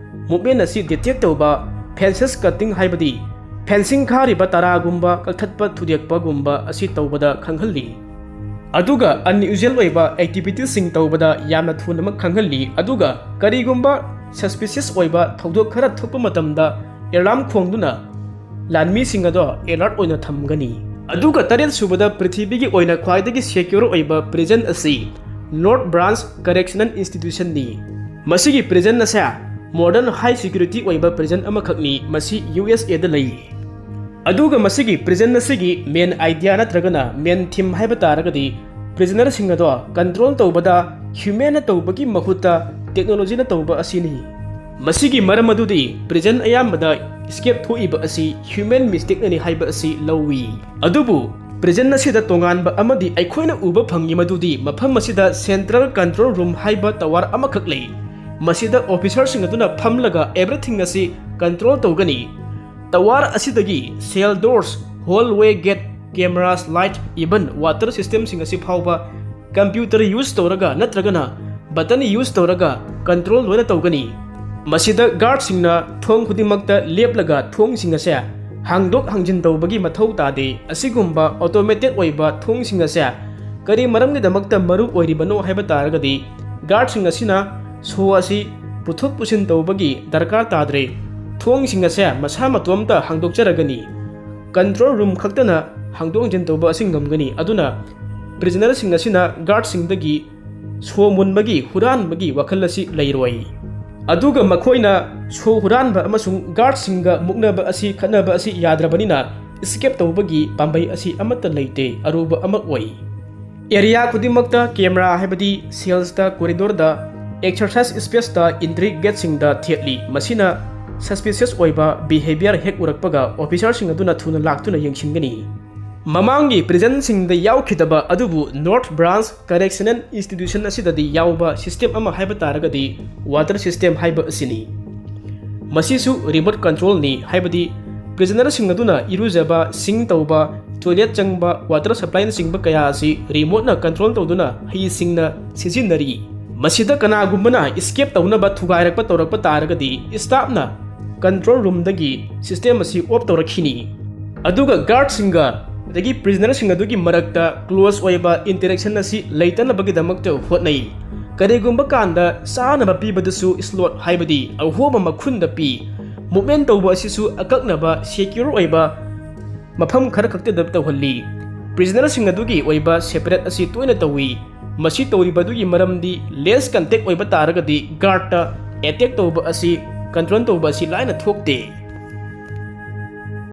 movement ꯑꯁꯤ detect ꯇꯧꯕ, fences cutting ꯍꯥꯏꯕꯗꯤ fencing ꯈꯥꯔꯤꯕ ꯇꯔꯥꯒꯨꯝꯕ ꯀꯛꯊꯠꯄ ꯊꯨꯗꯦꯛꯄꯒꯨꯝꯕ ꯑꯁꯤ ꯇꯧꯕꯗ ꯈꯪꯍꯜꯂꯤ꯫ ꯑꯗꯨꯒ unusual ꯑꯣꯏꯕ activitiesꯁꯤꯡ ꯇꯧꯕꯗ ꯌꯥꯝꯅ ꯊꯨꯅꯃꯛ ꯈꯪꯍꯜꯂꯤ꯫ ꯑꯗꯨꯒ ꯀꯔꯤꯒꯨꯝꯕ suspicious ꯑꯣꯏꯕ ꯊꯧꯗꯣꯛ ꯈꯔ ꯊꯣꯛꯄ ꯃꯇꯝꯗ alarm ꯈꯣꯡꯗꯨꯅ ꯂꯥꯟꯃꯤꯁꯤꯡ ꯑꯗꯣ alert ꯑꯣꯏꯅ ꯊꯝꯒꯅꯤ꯫ ꯑꯗꯨꯒ ꯇꯔꯦꯠ ꯁꯨꯕꯗ ꯄ꯭ꯔꯤꯊꯤꯕꯤꯒꯤ ꯑꯣꯏꯅ ꯈ꯭ꯋꯥꯏꯗꯒꯤ secure ꯑꯣꯏꯕ prison ꯑꯁꯤ North Branch Correctional Institutionꯅꯤ꯫ ꯃꯁꯤꯒꯤ prison ꯑꯁꯦ modern high security ꯑꯣꯏꯕ prison ꯑꯃꯈꯛꯅꯤ꯫ ꯃꯁꯤ U S Aꯗ ꯂꯩ꯫ ꯑꯗꯨꯒ ꯃꯁꯤꯒꯤ prison ꯑꯁꯤꯒꯤ main idea ꯅꯠꯇ꯭ꯔꯒꯅ main theme ꯍꯥꯏꯕ ꯇꯥꯔꯒꯗꯤ prisonerꯁꯤꯡ ꯑꯗꯣ control ꯇꯧꯕꯗ humanꯅ ꯇꯧꯕꯒꯤ ꯃꯍꯨꯠꯇ technologyꯅ ꯇꯧꯕ ꯑꯁꯤꯅꯤ꯫ ꯃꯁꯤꯒꯤ ꯃꯔꯝ ꯑꯗꯨꯗꯤ prison ꯑꯌꯥꯝꯕꯗ escape ꯊꯣꯛꯏꯕ ꯑꯁꯤ human mistakeꯅꯅꯤ ꯍꯥꯏꯕ ꯑꯁꯤ ꯂꯧꯏ꯫ ꯑꯗꯨꯕꯨ prison ꯑꯁꯤꯗ ꯇꯣꯉꯥꯟꯕ ꯑꯃꯗꯤ ꯑꯩꯈꯣꯏꯅ ꯎꯕ ꯐꯪꯉꯤ ꯃꯗꯨꯗꯤ ꯃꯐꯝ ꯑꯁꯤꯗ central control room ꯍꯥꯏꯕ tower ꯑꯃꯈꯛ ꯂꯩ꯫ ꯃꯁꯤꯗ officerꯁꯤꯡ ꯑꯗꯨꯅ ꯐꯝꯂꯒ everything ꯑꯁꯤ control ꯇꯧꯒꯅꯤ꯫ Tower ꯑꯁꯤꯗꯒꯤ cell doors, hallway gate, cameras, light, even water systemꯁꯤꯡ ꯑꯁꯤ ꯐꯥꯎꯕ computer use ꯇꯧꯔꯒ ꯅꯠꯇ꯭ꯔꯒꯅ button use ꯇꯧꯔꯒ control ꯂꯣꯏꯅ ꯇꯧꯒꯅꯤ꯫ ꯃꯁꯤꯗ guardꯁꯤꯡꯅ ꯊꯣꯡ ꯈꯨꯗꯤꯡꯃꯛꯇ ꯂꯦꯞꯂꯒ ꯊꯣꯡꯁꯤꯡ ꯑꯁꯦ ꯍꯥꯡꯗꯣꯛ ꯍꯥꯡꯖꯤꯟ ꯇꯧꯕꯒꯤ ꯃꯊꯧ ꯇꯥꯗꯦ꯫ ꯑꯁꯤꯒꯨꯝꯕ automated ꯑꯣꯏꯕ ꯊꯣꯡꯁꯤꯡ ꯑꯁꯦ ꯀꯔꯤ ꯃꯔꯝꯒꯤꯗꯃꯛꯇ ꯃꯔꯨ ꯑꯣꯏꯔꯤꯕꯅꯣ ꯍꯥꯏꯕ ꯇꯥꯔꯒꯗꯤ, guardꯁꯤꯡ ꯑꯁꯤꯅ show ꯑꯁꯤ ꯄꯨꯊꯣꯛ ꯄꯨꯁꯤꯟ ꯇꯧꯕꯒꯤ ꯗꯔꯀꯥꯔ ꯇꯥꯗ꯭ꯔꯦ꯫ ꯊꯣꯡꯁꯤꯡ ꯑꯁꯦ ꯃꯁꯥ ꯃꯇꯣꯝꯇ ꯍꯥꯡꯗꯣꯛꯆꯔꯒꯅꯤ꯫ Control room ꯈꯛꯇꯅ ꯍꯥꯡꯗꯣꯛ ꯍꯥꯡꯖꯤꯟ ꯇꯧꯕ ꯑꯁꯤ ꯉꯝꯒꯅꯤ꯫ ꯑꯗꯨꯅ prisonerꯁꯤꯡ ꯑꯁꯤꯅ guardꯁꯤꯡꯗꯒꯤ show ꯃꯨꯟꯕꯒꯤ, ꯍꯨꯔꯥꯟꯕꯒꯤ ꯋꯥꯈꯜ ꯑꯁꯤ ꯂꯩꯔꯣꯏ꯫ ꯑꯗꯨꯒ ꯃꯈꯣꯏꯅ show ꯍꯨꯔꯥꯟꯕ ꯑꯃꯁꯨꯡ guardꯁꯤꯡꯒ ꯃꯨꯛꯅꯕ ꯑꯁꯤ, ꯈꯠꯅꯕ ꯑꯁꯤ ꯌꯥꯗ꯭ꯔꯕꯅꯤꯅ escape ꯇꯧꯕꯒꯤ ꯄꯥꯝꯕꯩ ꯑꯁꯤ ꯑꯃꯠꯇ ꯂꯩꯇꯦ, ꯑꯔꯨꯕ ꯑꯃ ꯑꯣꯏ꯫ Area ꯈꯨꯗꯤꯡꯃꯛꯇ camera, ꯍꯥꯏꯕꯗꯤ cellsꯇ, corridorꯗ, exercise spaceꯇ, entry gateꯁꯤꯡꯗ ꯊꯦꯠꯂꯤ꯫ ꯃꯁꯤꯅ suspicious ꯑꯣꯏꯕ behavior ꯍꯦꯛ ꯎꯔꯛꯄꯒ officerꯁꯤꯡ ꯑꯗꯨꯅ ꯊꯨꯅ ꯂꯥꯛꯇꯨꯅ ꯌꯦꯡꯁꯤꯟꯒꯅꯤ꯫ ꯃꯃꯥꯡꯒꯤ prisonꯁꯤꯡꯗ ꯌꯥꯎꯈꯤꯗꯕ ꯑꯗꯨꯕꯨ North Branch Correctional Institution ꯑꯁꯤꯗꯗꯤ ꯌꯥꯎꯕ system ꯑꯃ ꯍꯥꯏꯕ ꯇꯥꯔꯒꯗꯤ water system ꯍꯥꯏꯕ ꯑꯁꯤꯅꯤ꯫ ꯃꯁꯤꯁꯨ remote controlꯅꯤ, ꯍꯥꯏꯕꯗꯤ Prisonerꯁꯤꯡ ꯑꯗꯨꯅ ꯏꯔꯨꯖꯕ, ꯁꯤꯡ ꯇꯧꯕ, toilet ꯆꯪꯕ, water supplyꯅꯆꯤꯡꯕ ꯀꯌꯥ ꯑꯁꯤ remoteꯅ control ꯇꯧꯗꯨꯅ ꯍꯩꯁꯤꯡꯅ ꯁꯤꯖꯤꯟꯅꯔꯤ꯫ ꯃꯁꯤꯗ ꯀꯅꯥꯒꯨꯝꯕꯅ escape ꯇꯧꯅꯕ ꯊꯨꯒꯥꯏꯔꯛꯄ ꯇꯧꯔꯛꯄ ꯇꯥꯔꯒꯗꯤ staffꯅ control roomꯗꯒꯤ system ꯑꯁꯤ off ꯇꯧꯔꯛꯈꯤꯅꯤ꯫ ꯑꯗꯨꯒ guardꯁꯤꯡꯒ ꯑꯗꯒꯤ prisonerꯁꯤꯡ ꯑꯗꯨꯒꯤ ꯃꯔꯛꯇ close ꯑꯣꯏꯕ interaction ꯑꯁꯤ ꯂꯩꯇꯅꯕꯒꯤꯗꯃꯛꯇ ꯍꯣꯠꯅꯩ꯫ ꯀꯔꯤꯒꯨꯝꯕ ꯀꯥꯟꯗ ꯆꯥꯅꯕ ꯄꯤꯕꯗꯁꯨ slot ꯍꯥꯏꯕꯗꯤ ꯑꯍꯣꯕ ꯃꯈꯨꯟꯗ ꯄꯤ꯫ Movement ꯇꯧꯕ ꯑꯁꯤꯁꯨ ꯑꯀꯛꯅꯕ secure ꯑꯣꯏꯕ ꯃꯐꯝ ꯈꯔ ꯈꯛꯇꯗ ꯇꯧꯍꯜꯂꯤ꯫ Prisonerꯁꯤꯡ ꯑꯗꯨꯒꯤ ꯑꯣꯏꯕ separate ꯑꯁꯤ ꯇꯣꯏꯅ ꯇꯧꯏ꯫ ꯃꯁꯤ ꯇꯧꯔꯤꯕꯗꯨꯒꯤ ꯃꯔꯝꯗꯤ less contact ꯑꯣꯏꯕ ꯇꯥꯔꯒꯗꯤ guardꯇ attack ꯇꯧꯕ ꯑꯁꯤ control ꯇꯧꯕ ꯑꯁꯤ ꯂꯥꯏꯅ ꯊꯣꯛꯇꯦ꯫